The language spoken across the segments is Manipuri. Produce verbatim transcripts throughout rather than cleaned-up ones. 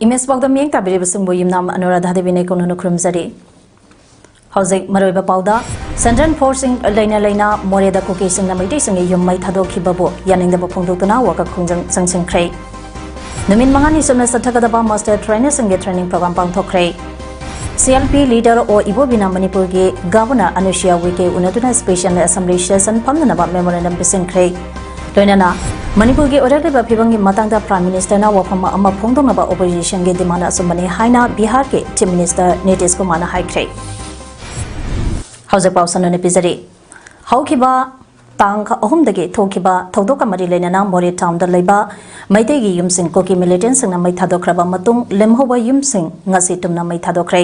ꯏꯃꯦꯖ ꯄꯥꯎꯗ ꯃꯤꯠꯌꯦꯡ ꯇꯥꯕꯤꯔꯤꯕꯁꯤꯡꯕꯨ ꯌꯨꯝꯅꯥꯝ ꯑꯅꯨꯔꯥꯙꯥ ꯗꯦꯕꯤꯅ ꯏꯀꯣꯟ ꯍꯟꯅ ꯈꯨꯔꯨꯝꯖꯔꯤ꯫ ꯍꯧꯖꯤꯛ ꯃꯔꯨꯑꯣꯏꯕ ꯄꯥꯎꯗ, Central Forceꯁꯤꯡ ꯂꯩꯅ ꯂꯩꯅ ꯃꯣꯔꯦꯗ ꯀꯨꯀꯤꯁꯤꯡꯅ ꯃꯩꯇꯩꯁꯤꯡꯒꯤ ꯌꯨꯝ ꯃꯩ ꯊꯥꯗꯣꯛꯈꯤꯕꯕꯨ ꯌꯥꯅꯤꯡꯗꯕ ꯐꯣꯡꯗꯣꯛꯇꯨꯅ ꯋꯥꯀꯠ ꯈꯣꯡꯖꯪ ꯆꯪꯁꯤꯟꯈ꯭ꯔꯦ꯫ ꯅꯨꯃꯤꯠ ꯃꯉꯥꯅꯤ ꯆꯨꯞꯅ ꯆꯠꯊꯒꯗꯕ Master Trainerꯁꯤꯡꯒꯤ training program ꯄꯥꯡꯊꯣꯛꯈ꯭ꯔꯦ꯫ CLP leader ꯑꯣ ꯏꯕꯣꯕꯤꯅ ꯃꯅꯤꯄꯨꯔꯒꯤ Governor ꯑꯅꯨꯁꯨꯏꯌꯥ ꯎꯏꯀꯦ ꯎꯅꯗꯨꯅ Special Assembly Session ꯐꯝꯅꯅꯕ memorandum ꯄꯤꯁꯤꯟꯈ꯭ꯔꯦ꯫ ꯂꯣꯏꯅꯅ ꯃꯅꯤꯄꯨꯔꯒꯤ ꯑꯣꯏꯔꯛꯂꯤꯕ ꯐꯤꯕꯝꯒꯤ ꯃꯇꯥꯡꯗ Prime Ministerꯅ ꯋꯥꯐꯝ ꯑꯃ ꯐꯣꯡꯗꯣꯛꯅꯕ oppositionꯒꯤ demand ꯑꯆꯨꯝꯕꯅꯤ ꯍꯥꯏꯅ ꯕꯤꯍꯥꯔꯒꯤ Chief Minister ꯅꯤꯇꯤꯁ ꯀꯨꯃꯥꯔꯅ ꯍꯥꯏꯈ꯭ꯔꯦ꯫ ꯍꯧꯖꯤꯛ ꯄꯥꯎ ꯁꯟꯗꯣꯛꯅ ꯄꯤꯖꯔꯤ꯫ ꯍꯧꯈꯤꯕ ꯇꯥꯡ ꯑꯍꯨꯝꯗꯒꯤ ꯊꯣꯛꯈꯤꯕ ꯊꯧꯗꯣꯛꯀ ꯃꯔꯤ ꯂꯩꯅꯅ ꯃꯣꯔꯦ townꯗ ꯂꯩꯕ ꯃꯩꯇꯩꯒꯤ ꯌꯨꯝꯁꯤꯡ ꯀꯨꯀꯤ militantꯁꯤꯡꯅ ꯃꯩ ꯊꯥꯗꯣꯛꯈ꯭ꯔꯕ ꯃꯇꯨꯡ, ꯂꯦꯝꯍꯧꯕ ꯌꯨꯝꯁꯤꯡ ꯉꯁꯤ ꯇꯨꯝꯅ ꯃꯩ ꯊꯥꯗꯣꯛꯈ꯭ꯔꯦ꯫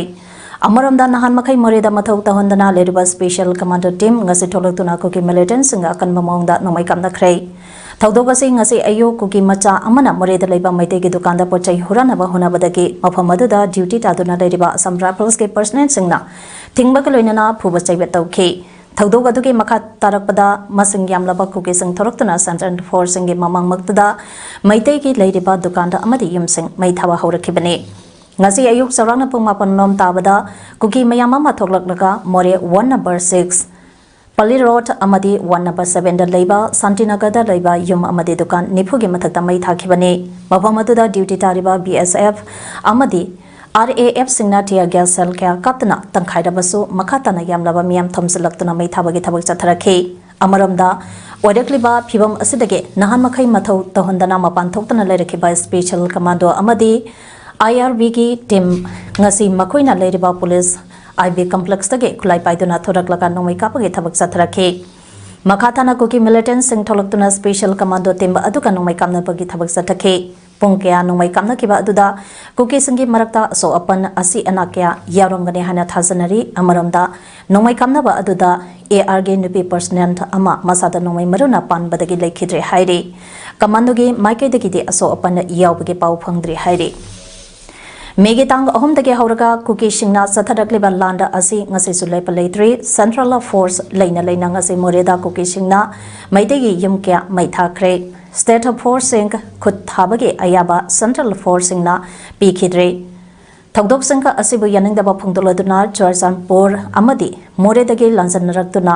ꯑꯃꯔꯣꯝꯗ, ꯅꯍꯥꯟ ꯃꯈꯩ ꯃꯣꯔꯦꯗ ꯃꯊꯧ ꯇꯧꯍꯟꯗꯅ ꯂꯩꯔꯤꯕ Special Commando team ꯉꯁꯤ ꯊꯣꯛꯂꯛꯇꯨꯅ ꯀꯨꯀꯤ militantꯁꯤꯡꯒ ꯑꯀꯟꯕ ꯃꯑꯣꯡꯗ ꯅꯣꯡꯃꯩ ꯀꯥꯞꯅꯈ꯭ꯔꯦ꯫ ꯊꯧꯗꯣꯛ ꯑꯁꯤ ꯉꯁꯤ ꯑꯌꯨꯛ ꯀꯨꯀꯤ ꯃꯆꯥ ꯑꯃꯅ ꯃꯣꯔꯦꯗ ꯂꯩꯕ ꯃꯩꯇꯩꯒꯤ ꯗꯨꯀꯥꯟꯗ ꯄꯣꯠ ꯆꯩ ꯍꯨꯔꯥꯟꯅꯕ ꯍꯣꯠꯅꯕꯗꯒꯤ ꯃꯐꯝ ꯑꯗꯨꯗ duty ꯇꯥꯗꯨꯅ ꯂꯩꯔꯤꯕ Assam Riflesꯀꯤ personnelꯁꯤꯡꯅ ꯊꯤꯡꯕꯒ ꯂꯣꯏꯅꯅ ꯐꯨꯕ ꯆꯩꯕ ꯇꯧꯈꯤ꯫ ꯊꯧꯗꯣꯛ ꯑꯗꯨꯒꯤ ꯃꯈꯥ ꯇꯥꯔꯛꯄꯗ ꯃꯁꯤꯡ ꯌꯥꯝꯂꯕ ꯀꯨꯀꯤꯁꯤꯡ ꯊꯣꯔꯛꯇꯨꯅ Central Forceꯁꯤꯡꯒꯤ ꯃꯃꯥꯡꯃꯛꯇꯗ ꯃꯩꯇꯩꯒꯤ ꯂꯩꯔꯤꯕ ꯗꯨꯀꯥꯟꯗ ꯑꯃꯗꯤ ꯌꯨꯝꯁꯤꯡ ꯃꯩ ꯊꯥꯕ ꯍꯧꯔꯛꯈꯤꯕꯅꯤ꯫ ꯉꯁꯤ ꯑꯌꯨꯛ ꯆꯥꯎꯔꯥꯛꯅ ꯄꯨꯡ ꯃꯥꯄꯟ ꯂꯣꯝ ꯇꯥꯕꯗ ꯀꯨꯀꯤ ꯃꯌꯥꯝ ꯑꯃ ꯊꯣꯛꯂꯛꯂꯒ ꯃꯣꯔꯦ one number six, Pali Road ꯑꯃꯗꯤ one number sevenꯗ ꯂꯩꯕ ꯁꯥꯟꯇꯤꯅꯒꯔꯗ ꯂꯩꯕ ꯌꯨꯝ ꯑꯃꯗꯤ ꯗꯨꯀꯥꯟ ꯅꯤꯐꯨꯒꯤ ꯃꯊꯛꯇ ꯃꯩ ꯊꯥꯈꯤꯕꯅꯤ꯫ ꯃꯐꯝ ꯑꯗꯨꯗ duty ꯇꯥꯔꯤꯕ BSF ꯑꯃꯗꯤ RAFꯁꯤꯡꯅ tear gas shell ꯀꯌꯥ ꯀꯥꯞꯇꯨꯅ ꯇꯪꯈꯥꯏꯔꯕꯁꯨ ꯃꯈꯥ ꯇꯥꯅ ꯌꯥꯝꯂꯕ ꯃꯤꯌꯥꯝ ꯊꯣꯝꯖꯤꯜꯂꯛꯇꯨꯅ ꯃꯩ ꯊꯥꯕꯒꯤ ꯊꯕꯛ ꯆꯠꯊꯔꯛꯈꯤ꯫ ꯑꯃꯔꯣꯝꯗ, ꯑꯣꯏꯔꯛꯂꯤꯕ ꯐꯤꯚꯝ ꯑꯁꯤꯗꯒꯤ ꯅꯍꯥꯟ ꯃꯈꯩ ꯃꯊꯧ ꯇꯧꯍꯟꯗꯅ ꯃꯄꯥꯟ ꯊꯣꯛꯇꯅ ꯂꯩꯔꯛꯈꯤꯕ Special Commando ꯑꯃꯗꯤ IRBꯒꯤ team ꯉꯁꯤ ꯃꯈꯣꯏꯅ ꯂꯩꯔꯤꯕ police IB complexꯇꯒꯤ ꯈꯨꯠꯂꯥꯏ ꯄꯥꯏꯗꯨꯅ ꯊꯣꯔꯛꯂꯒ ꯅꯣꯡꯃꯩ ꯀꯥꯞꯄꯒꯤ ꯊꯕꯛ ꯆꯠꯊꯔꯛꯈꯤ꯫ ꯃꯈꯥ ꯇꯥꯅ ꯀꯨꯀꯤ militantꯁꯤꯡ ꯊꯣꯛꯂꯛꯇꯨꯅ Special Commando team ꯑꯗꯨꯒ ꯅꯣꯡꯃꯩ ꯀꯥꯞꯅꯕꯒꯤ ꯊꯕꯛ ꯆꯠꯊꯈꯤ꯫ ꯄꯨꯡ ꯀꯌꯥ ꯅꯣꯡꯃꯩ ꯀꯥꯞꯅꯈꯤꯕ ꯑꯗꯨꯗ ꯀꯨꯀꯤꯁꯤꯡꯒꯤ ꯃꯔꯛꯇ ꯑꯁꯣꯛ ꯑꯄꯟ ꯑꯁꯤ ꯑꯅꯥ ꯀꯌꯥ ꯌꯥꯎꯔꯝꯒꯅꯤ ꯍꯥꯏꯅ ꯊꯥꯖꯅꯔꯤ꯫ ꯑꯃꯔꯣꯝꯗ, ꯅꯣꯡꯃꯩ ꯀꯥꯞꯅꯕ ꯑꯗꯨꯗ ARꯒꯤ ꯅꯨꯄꯤ personnel ꯑꯃ ꯃꯁꯥꯗ ꯅꯣꯡꯃꯩ ꯃꯔꯨꯅ ꯄꯥꯟꯕꯗꯒꯤ ꯂꯩꯈꯤꯗ꯭ꯔꯦ ꯍꯥꯏꯔꯤ꯫ ꯀꯃꯥꯟꯗꯣꯒꯤ ꯃꯥꯏꯀꯩꯗꯒꯤꯗꯤ ꯑꯁꯣꯛ ꯑꯄꯟ ꯌꯥꯎꯕꯒꯤ ꯄꯥꯎ ꯐꯪꯗ꯭ꯔꯤ ꯍꯥꯏꯔꯤ꯫ ꯃꯦꯒꯤ ꯇꯥꯡ ꯑꯍꯨꯝꯗꯒꯤ ꯍꯧꯔꯒ ꯀꯨꯀꯤꯁꯤꯡꯅ ꯆꯠꯊꯔꯛꯂꯤꯕ ꯂꯥꯟꯗ ꯑꯁꯤ ꯉꯁꯤꯁꯨ ꯂꯦꯞꯄ ꯂꯩꯇ꯭ꯔꯤ꯫ Central Force ꯂꯩꯅ ꯂꯩꯅ ꯉꯁꯤ ꯃꯣꯔꯦꯗ ꯀꯨꯀꯤꯁꯤꯡꯅ ꯃꯩꯇꯩꯒꯤ ꯌꯨꯝ ꯀꯌꯥ ꯃꯩ ꯊꯥꯈ꯭ꯔꯦ꯫ State Forceꯁꯤꯡ ꯈꯨꯠ ꯊꯥꯕꯒꯤ ꯑꯌꯥꯕ Central Forceꯁꯤꯡꯅ ꯄꯤꯈꯤꯗ꯭ꯔꯦ꯫ ꯊꯧꯗꯣꯛꯁꯤꯡ ꯑꯁꯤꯕꯨ ꯌꯥꯅꯤꯡꯗꯕ ꯐꯣꯡꯗꯣꯛꯂꯗꯨꯅ ꯆꯨꯔꯆꯥꯟꯄꯨꯔ ꯑꯃꯗꯤ ꯃꯣꯔꯦꯗꯒꯤ ꯂꯥꯟꯖꯟꯅꯔꯛꯇꯨꯅ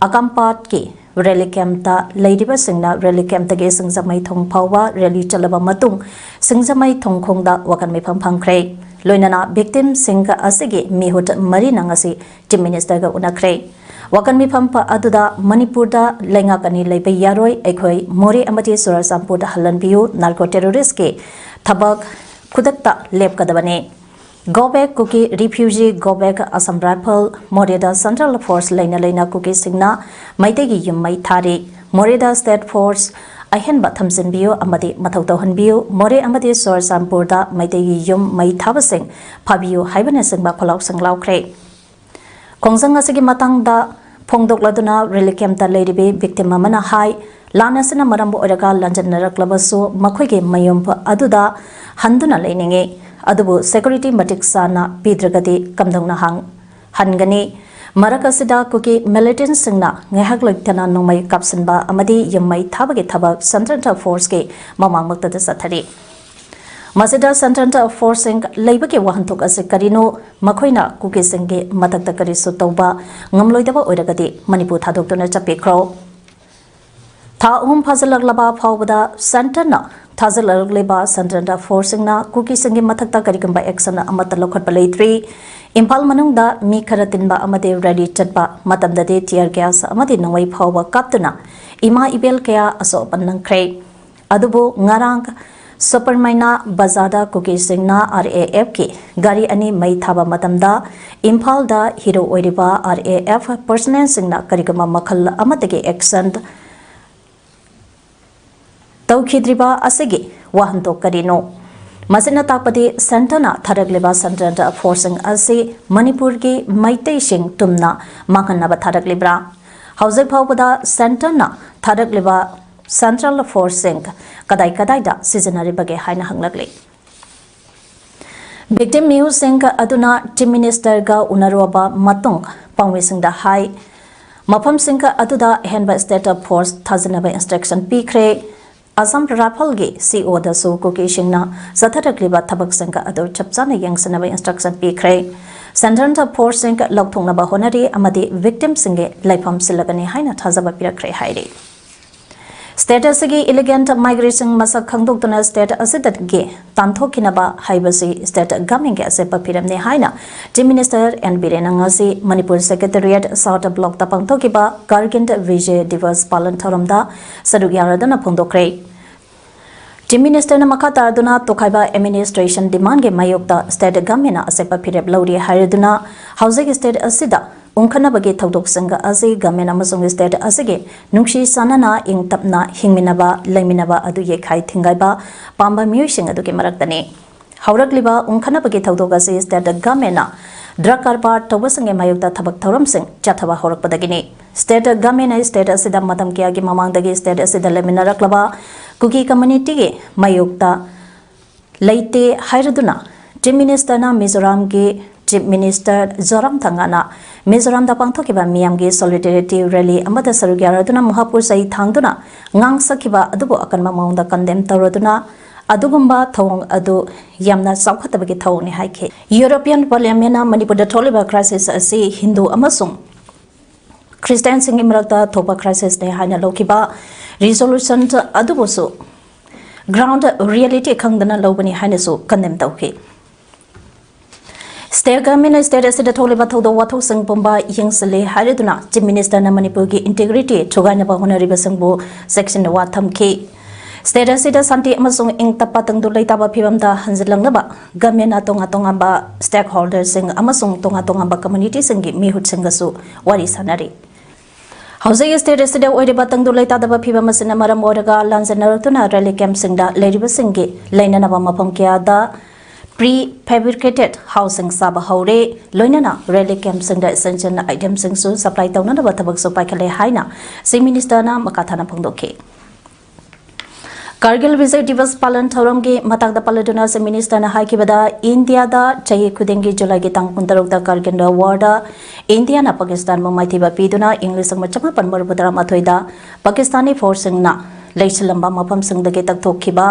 ꯑꯀꯥꯝꯄꯥꯠꯀꯤ rally campꯇ ꯂꯩꯔꯤꯕꯁꯤꯡꯅ rally campꯇꯒꯤ ꯁꯤꯡꯖꯃꯩ ꯊꯣꯡ ꯐꯥꯎꯕ rally ꯆꯠꯂꯕ ꯃꯇꯨꯡ ꯁꯤꯡꯖꯃꯩ ꯊꯣꯡꯈꯣꯡꯗ ꯋꯥꯀꯟ ꯃꯤꯐꯝ ꯐꯝꯈ꯭ꯔꯦ꯫ ꯂꯣꯏꯅꯅ victimꯁꯤꯡ ꯑꯁꯤꯒꯤ ꯃꯤꯍꯨꯠ ꯃꯔꯤꯅ ꯉꯁꯤ Chief Ministerꯒ ꯎꯅꯈ꯭ꯔꯦ꯫ ꯋꯥꯀꯟ ꯃꯤꯐꯝ ꯑꯗꯨꯗ ꯃꯅꯤꯄꯨꯔꯗ ꯂꯩꯉꯥꯛ ꯑꯅꯤ ꯂꯩꯕ ꯌꯥꯔꯣꯏ, ꯑꯩꯈꯣꯏ ꯃꯣꯔꯦ ꯑꯃꯗꯤ ꯆꯨꯔꯆꯥꯟꯄꯨꯔꯗ ꯍꯜꯍꯟꯕꯤꯌꯨ, narco terroristꯀꯤ ꯊꯕꯛ ꯈꯨꯗꯛꯇ ꯂꯦꯞꯀꯗꯕꯅꯤ꯫ Go back Kuki refugee, go back Assam Rifle, ꯃꯣꯔꯦꯗ Central Force ꯂꯩꯅ ꯂꯩꯅ ꯀꯨꯀꯤꯁꯤꯡꯅ ꯃꯩꯇꯩꯒꯤ ꯌꯨꯝ ꯃꯩ ꯊꯥꯔꯤ꯫ ꯃꯣꯔꯦꯗ State Force ꯑꯍꯦꯟꯕ ꯊꯝꯖꯤꯟꯕꯤꯌꯨ ꯑꯃꯗꯤ ꯃꯊꯧ ꯇꯧꯍꯟꯕꯤꯌꯨ꯫ ꯃꯣꯔꯦ ꯑꯃꯗꯤ ꯆꯨꯔꯆꯥꯟꯄꯨꯔꯗ ꯃꯩꯇꯩꯒꯤ ꯌꯨꯝ ꯃꯩ ꯊꯥꯕꯁꯤꯡ ꯐꯥꯕꯤꯌꯨ ꯍꯥꯏꯕꯅꯆꯤꯡꯕ ꯈꯣꯜꯂꯥꯎꯁꯤꯡ ꯂꯥꯎꯈ꯭ꯔꯦ꯫ ꯈꯣꯡꯖꯪ ꯑꯁꯤꯒꯤ ꯃꯇꯥꯡꯗ ꯐꯣꯡꯗꯣꯛꯂꯗꯨꯅ relief campꯇ ꯂꯩꯔꯤꯕꯤ victim ꯑꯃꯅ ꯍꯥꯏ, ꯂꯥꯟ ꯑꯁꯤꯅ ꯃꯔꯝ ꯑꯣꯏꯔꯒ ꯂꯥꯟꯖꯟꯅꯔꯛꯂꯕꯁꯨ ꯃꯈꯣꯏꯒꯤ ꯃꯌꯨꯝ ꯑꯗꯨꯗ ꯍꯟꯗꯨꯅ ꯂꯩꯅꯤꯡꯏ, ꯑꯗꯨꯕꯨ security ꯃꯇꯤꯛ ꯆꯥꯅ ꯄꯤꯗ꯭ꯔꯒꯗꯤ ꯀꯝꯗꯧꯅ ꯍꯥꯡ-, ꯍꯟꯒꯅꯤ? ꯃꯔꯛ ꯑꯁꯤꯗ ꯀꯨꯀꯤ militantꯁꯤꯡꯅ ꯉꯥꯏꯍꯥꯛ ꯂꯩꯇꯅ ꯅꯣꯡꯃꯩ ꯀꯥꯞꯁꯤꯟꯕ ꯑꯃꯗꯤ ꯌꯨꯝ ꯃꯩ ꯊꯥꯕꯒꯤ ꯊꯕꯛ Central Forceꯀꯤ ꯃꯃꯥꯡꯃꯛꯇꯗ ꯆꯠꯊꯔꯤ꯫ ꯃꯁꯤꯗ Central Forceꯁꯤꯡ ꯂꯩꯕꯒꯤ ꯋꯥꯍꯟꯊꯣꯛ ꯑꯁꯤ ꯀꯔꯤꯅꯣ? ꯃꯈꯣꯏꯅ ꯀꯨꯀꯤꯁꯤꯡꯒꯤ ꯃꯊꯛꯇ ꯀꯔꯤꯁꯨ ꯇꯧꯕ ꯉꯝꯂꯣꯏꯗꯕ ꯑꯣꯏꯔꯒꯗꯤ ꯃꯅꯤꯄꯨꯔ ꯊꯥꯗꯣꯛꯇꯨꯅ ꯆꯠꯄꯤꯈ꯭ꯔꯣ꯫ ꯊꯥ ꯑꯍꯨꯝ ꯐꯥꯖꯤꯜꯂꯛꯂꯕ ꯐꯥꯎꯕꯗ centreꯅ ꯊꯥꯖꯤꯜꯂꯛꯂꯤꯕ Central Forceꯁꯤꯡꯅ ꯀꯨꯀꯤꯁꯤꯡꯒꯤ ꯃꯊꯛꯇ ꯀꯔꯤꯒꯨꯝꯕ action ꯑꯃꯠꯇ ꯂꯧꯈꯠꯄ ꯂꯩꯇ꯭ꯔꯤ꯫ ꯏꯝꯐꯥꯜ ꯃꯅꯨꯡꯗ ꯃꯤ ꯈꯔ ꯇꯤꯟꯕ ꯑꯃꯗꯤ rally ꯆꯠꯄ ꯃꯇꯝꯗꯗꯤ tear gas ꯑꯃꯗꯤ ꯅꯣꯡꯃꯩ ꯐꯥꯎꯕ ꯀꯥꯞꯇꯨꯅ ꯏꯃꯥ ꯏꯕꯦꯜ ꯀꯌꯥ ꯑꯁꯣꯛ ꯑꯄꯟ ꯅꯪꯈ꯭ꯔꯦ꯫ ꯑꯗꯨꯕꯨ ꯉꯔꯥꯡ ꯁꯨꯄꯔꯃꯥꯏꯅꯥ ꯕꯖꯥꯔꯗ ꯀꯨꯀꯤꯁꯤꯡꯅ RAFꯀꯤ ꯒꯥꯔꯤ ꯑꯅꯤ ꯃꯩ ꯊꯥꯕ ꯃꯇꯝꯗ ꯏꯝꯐꯥꯜꯗ hero ꯑꯣꯏꯔꯤꯕ RAF personnelꯁꯤꯡꯅ ꯀꯔꯤꯒꯨꯝꯕ ꯃꯈꯜ ꯑꯃꯠꯇꯒꯤ action ꯇꯧꯈꯤꯗ꯭ꯔꯤꯕ ꯑꯁꯤꯒꯤ ꯋꯥꯍꯟꯊꯣꯛ ꯀꯔꯤꯅꯣ? ꯃꯁꯤꯅ ꯇꯥꯛꯄꯗꯤ centreꯅ ꯊꯥꯔꯛꯂꯤꯕ central forceꯁꯤꯡ ꯑꯁꯤ ꯃꯅꯤꯄꯨꯔꯒꯤ ꯃꯩꯇꯩꯁꯤꯡ ꯇꯨꯝꯅ ꯃꯥꯡꯍꯟꯅꯕ ꯊꯥꯔꯛꯂꯤꯕ꯭ꯔꯥ? ꯍꯧꯖꯤꯛ ꯐꯥꯎꯕꯗ centreꯅ ꯊꯥꯔꯛꯂꯤꯕ central forceꯁꯤꯡ ꯀꯗꯥꯏ ꯀꯗꯥꯏꯗ ꯁꯤꯖꯤꯟꯅꯔꯤꯕꯒꯦ ꯍꯥꯏꯅ ꯍꯪꯂꯛꯂꯤ꯫ Victim ꯃꯤꯑꯣꯏꯁꯤꯡ ꯑꯗꯨꯅ Chief Ministerꯒ ꯎꯅꯔꯨꯕ ꯃꯇꯨꯡ ꯄꯥꯎꯃꯤꯁꯤꯡꯗ ꯍꯥꯏ, ꯃꯐꯝꯁꯤꯡ ꯑꯗꯨꯗ ꯑꯍꯦꯟꯕ state force ꯊꯥꯖꯤꯟꯅꯕ instruction ꯄꯤꯈ꯭ꯔꯦ꯫ ꯑꯁꯥꯝ Riflesꯒꯤ CEOꯗꯁꯨ ꯀꯨꯀꯤꯁꯤꯡꯅ ꯆꯠꯊꯔꯛꯂꯤꯕ ꯊꯕꯛꯁꯤꯡ ꯑꯗꯨ ꯆꯞ ꯆꯥꯅ ꯌꯦꯡꯁꯤꯟꯅꯕ instruction ꯄꯤꯈ꯭ꯔꯦ꯫ Central forceꯁꯤꯡ ꯂꯧꯊꯣꯛꯅꯕ ꯍꯣꯠꯅꯔꯤ ꯑꯃꯗꯤ victimꯁꯤꯡꯒꯤ ꯂꯩꯐꯝ ꯁꯤꯜꯂꯒꯅꯤ ꯍꯥꯏꯅ ꯊꯥꯖꯕ ꯄꯤꯔꯛꯈ꯭ꯔꯦ ꯍꯥꯏꯔꯤ꯫ State ꯑꯁꯤꯒꯤ illegal migrantꯁꯤꯡ ꯃꯁꯛ ꯈꯪꯗꯣꯛꯇꯨꯅ state ꯑꯁꯤꯗꯒꯤ ꯇꯥꯟꯊꯣꯛꯈꯤꯅꯕ ꯍꯥꯏꯕꯁꯤ state governmentꯀꯤ ꯑꯆꯦꯠꯄ ꯐꯤꯔꯦꯞꯅꯤ ꯍꯥꯏꯅ Chief Minister N ꯕꯤꯔꯦꯟꯅ ꯉꯁꯤ ꯃꯅꯤꯄꯨꯔ Secretariat South Blockꯇ ꯄꯥꯡꯊꯣꯛꯈꯤꯕ Kargil Vijay Diwas ꯄꯥꯂꯟ ꯊꯧꯔꯝꯗ ꯁꯔꯨꯛ ꯌꯥꯔꯗꯨꯅ ꯐꯣꯡꯗꯣꯛꯈ꯭ꯔꯦ꯫ Chief Ministerꯅ ꯃꯈꯥ ꯇꯥꯗꯨꯅ ꯇꯣꯈꯥꯏꯕ administration demandꯀꯤ ꯃꯥꯌꯣꯛꯇ state governmentꯅ ꯑꯆꯦꯠꯄ ꯐꯤꯔꯦꯞ ꯂꯧꯔꯤ ꯍꯥꯏꯔꯗꯨꯅ ꯍꯧꯖꯤꯛ state ꯑꯁꯤꯗ ꯎꯪꯈꯠꯅꯕꯒꯤ ꯊꯧꯗꯣꯛꯁꯤꯡ ꯑꯁꯤ government ꯑꯃꯁꯨꯡ state ꯑꯁꯤꯒꯤ ꯅꯨꯡꯁꯤ ꯆꯥꯟꯅꯅ ꯏꯪ ꯇꯞꯅ ꯍꯤꯡꯃꯤꯟꯅꯕ, ꯂꯩꯃꯤꯟꯅꯕ ꯑꯗꯨ ꯌꯩꯈꯥꯏ ꯊꯤꯡꯒꯥꯏꯕ ꯄꯥꯝꯕ ꯃꯤꯑꯣꯏꯁꯤꯡ ꯑꯗꯨꯒꯤ ꯃꯔꯛꯇꯅꯤ꯫ ꯍꯧꯔꯛꯂꯤꯕ ꯎꯪꯈꯠꯅꯕꯒꯤ ꯊꯧꯗꯣꯛ ꯑꯁꯤ state governmentꯅ drug ꯀꯔꯕꯥꯔ ꯇꯧꯕꯁꯤꯡꯒꯤ ꯃꯥꯌꯣꯛꯇ ꯊꯕꯛ ꯊꯧꯔꯝꯁꯤꯡ ꯆꯠꯊꯕ ꯍꯧꯔꯛꯄꯗꯒꯤꯅꯤ꯫ State governmentꯅ state ꯑꯁꯤꯗ ꯃꯇꯝ ꯀꯌꯥꯒꯤ ꯃꯃꯥꯡꯗꯒꯤ state ꯑꯁꯤꯗ ꯂꯩꯃꯤꯟꯅꯔꯛꯂꯕ ꯀꯨꯀꯤ communityꯒꯤ ꯃꯥꯌꯣꯛꯇ ꯂꯩꯇꯦ ꯍꯥꯏꯔꯗꯨꯅ Chief Ministerꯅ ꯃꯤꯖꯣꯔꯥꯝꯒꯤ Chief Minister Zoramthangana ꯃꯤꯖꯣꯔꯥꯝꯗ ꯄꯥꯡꯊꯣꯛꯈꯤꯕ ꯃꯤꯌꯥꯝꯒꯤ solidarity rally ꯑꯃꯗ ꯁꯔꯨꯛ ꯌꯥꯔꯗꯨꯅ ꯃꯍꯥꯛꯄꯨ ꯆꯩ ꯊꯥꯡꯗꯨꯅ ꯉꯥꯡꯁꯛꯈꯤꯕ ꯑꯗꯨꯕꯨ ꯑꯀꯟꯕ ꯃꯑꯣꯡꯗ condemn ꯇꯧꯔꯗꯨꯅ ꯑꯗꯨꯒꯨꯝꯕ ꯊꯧꯑꯣꯡ ꯑꯗꯨ ꯌꯥꯝꯅ ꯆꯥꯎꯈꯠꯇꯕꯒꯤ ꯊꯧꯑꯣꯡꯅꯤ ꯍꯥꯏꯈꯤ꯫ European Parliamentꯅ ꯃꯅꯤꯄꯨꯔꯗ ꯊꯣꯛꯂꯤꯕ crisis ꯑꯁꯤ ꯍꯤꯟꯗꯨ ꯑꯃꯁꯨꯡ ꯈ꯭ꯔꯤꯁꯇꯤꯌꯥꯟꯁꯤꯡꯒꯤ ꯃꯔꯛꯇ ꯊꯣꯛꯄ crisisꯅꯤ ꯍꯥꯏꯅ ꯂꯧꯈꯤꯕ resolution ꯑꯗꯨꯕꯨꯁꯨ ground reality ꯈꯪꯗꯅ ꯂꯧꯕꯅꯤ ꯍꯥꯏꯅꯁꯨ condemn ꯇꯧꯈꯤ꯫ State governmentꯅ state ꯑꯁꯤꯗ ꯊꯣꯛꯂꯤꯕ ꯊꯧꯗꯣꯛ ꯋꯥꯊꯣꯛꯁꯤꯡ ꯄꯨꯝꯕ ꯌꯦꯡꯁꯤꯜꯂꯦ ꯍꯥꯏꯔꯗꯨꯅ Chief Ministerꯅ ꯃꯅꯤꯄꯨꯔꯒꯤ integrity ꯊꯨꯒꯥꯏꯅꯕ ꯍꯣꯠꯅꯔꯤꯕꯁꯤꯡꯕꯨ ꯆꯦꯛꯁꯤꯟꯅ ꯋꯥ ꯊꯝꯈꯤ꯫ State ꯑꯁꯤꯗ ꯁꯥꯟꯇꯤ ꯑꯃꯁꯨꯡ ꯏꯪ ꯇꯞꯄ ꯇꯪꯗꯨ ꯂꯩꯇꯥꯕ ꯐꯤꯕꯝꯗ ꯍꯟꯖꯤꯜꯂꯛꯅꯕ governmentꯅ ꯇꯣꯉꯥꯟ ꯇꯣꯉꯥꯟꯕ stakeholderꯁꯤꯡ ꯑꯃꯁꯨꯡ ꯇꯣꯉꯥꯟ ꯇꯣꯉꯥꯟꯕ communityꯁꯤꯡꯒꯤ ꯃꯤꯍꯨꯠꯁꯤꯡꯒꯁꯨ ꯋꯥꯔꯤ ꯁꯥꯟꯅꯔꯤ꯫ ꯍꯧꯖꯤꯛ ꯁ꯭ꯇꯦꯠ ꯑꯁꯤꯗ ꯑꯣꯏꯔꯤꯕ ꯇꯪꯗꯨ ꯂꯩꯇꯥꯗꯕ ꯐꯤꯕꯝ ꯑꯁꯤꯅ ꯃꯔꯝ ꯑꯣꯏꯔꯒ ꯂꯥꯟꯖꯦꯟꯅꯔꯛꯇꯨꯅ ꯔꯦꯂꯤ ꯀꯦꯝꯞꯁꯤꯡꯗ ꯂꯩꯔꯤꯕꯁꯤꯡꯒꯤ ꯂꯩꯅꯅꯕ ꯃꯐꯝ ꯀꯌꯥꯗ ꯄ꯭ꯔꯤ ꯐꯦꯕ꯭ꯔꯤꯀꯦꯇꯦꯠ ꯍꯥꯎꯁꯤꯡ ꯁꯥꯕ ꯍꯧꯔꯦ꯫ ꯂꯣꯏꯅꯅ ꯔꯦꯂꯤ ꯀꯦꯝꯞꯁꯤꯡꯗ ꯏꯁꯦꯟꯁꯤꯌꯦꯜ ꯑꯥꯏꯇꯦꯝꯁꯤꯡꯁꯨ ꯁꯄ꯭ꯂꯥꯏ ꯇꯧꯅꯅꯕ ꯊꯕꯛꯁꯨ ꯄꯥꯏꯈꯠꯂꯦ ꯍꯥꯏꯅ ꯆꯤꯐ ꯃꯤꯅꯤꯁꯇꯔꯅ ꯃꯈꯥ ꯊꯥꯅ ꯐꯣꯡꯗꯣꯛꯈꯤ꯫ ꯀꯥꯔꯒꯤꯜ ꯕꯤꯖꯣꯏ ꯗꯤꯕꯁ ꯄꯥꯂꯟ ꯊꯧꯔꯝꯒꯤ ꯃꯇꯥꯡꯗ ꯄꯜꯂꯗꯨꯅ ꯆꯤꯐ ꯃꯤꯅꯤꯁꯇꯔꯅ ꯍꯥꯏꯈꯤꯕꯗ, ꯏꯟꯗꯤꯌꯥꯗ ꯆꯍꯤ ꯈꯨꯗꯤꯡꯒꯤ ꯖꯨꯂꯥꯏꯒꯤ ꯇꯥꯡ ꯀꯨꯟꯇꯔꯨꯛꯇ ꯀꯥꯔꯒꯤꯜ ꯋꯥꯔꯗ ꯏꯟꯗꯤꯌꯥꯅ ꯄꯥꯀꯤꯁꯇꯥꯟꯕꯨ ꯃꯥꯏꯊꯤꯕ ꯄꯤꯗꯨꯅ ꯏꯪ ꯂꯤꯁꯤꯡ ꯑꯃ ꯆꯃꯥꯄꯟ ꯃꯔꯤꯐꯨ ꯇꯔꯥꯃꯥꯊꯣꯏꯗ ꯄꯥꯀꯤꯁꯇꯥꯅꯤ ꯐꯣꯔꯁꯁꯤꯡꯅ ꯂꯩꯁꯤꯜꯂꯝꯕ ꯃꯐꯝꯁꯤꯡꯗꯒꯤ ꯇꯛꯊꯣꯛꯈꯤꯕ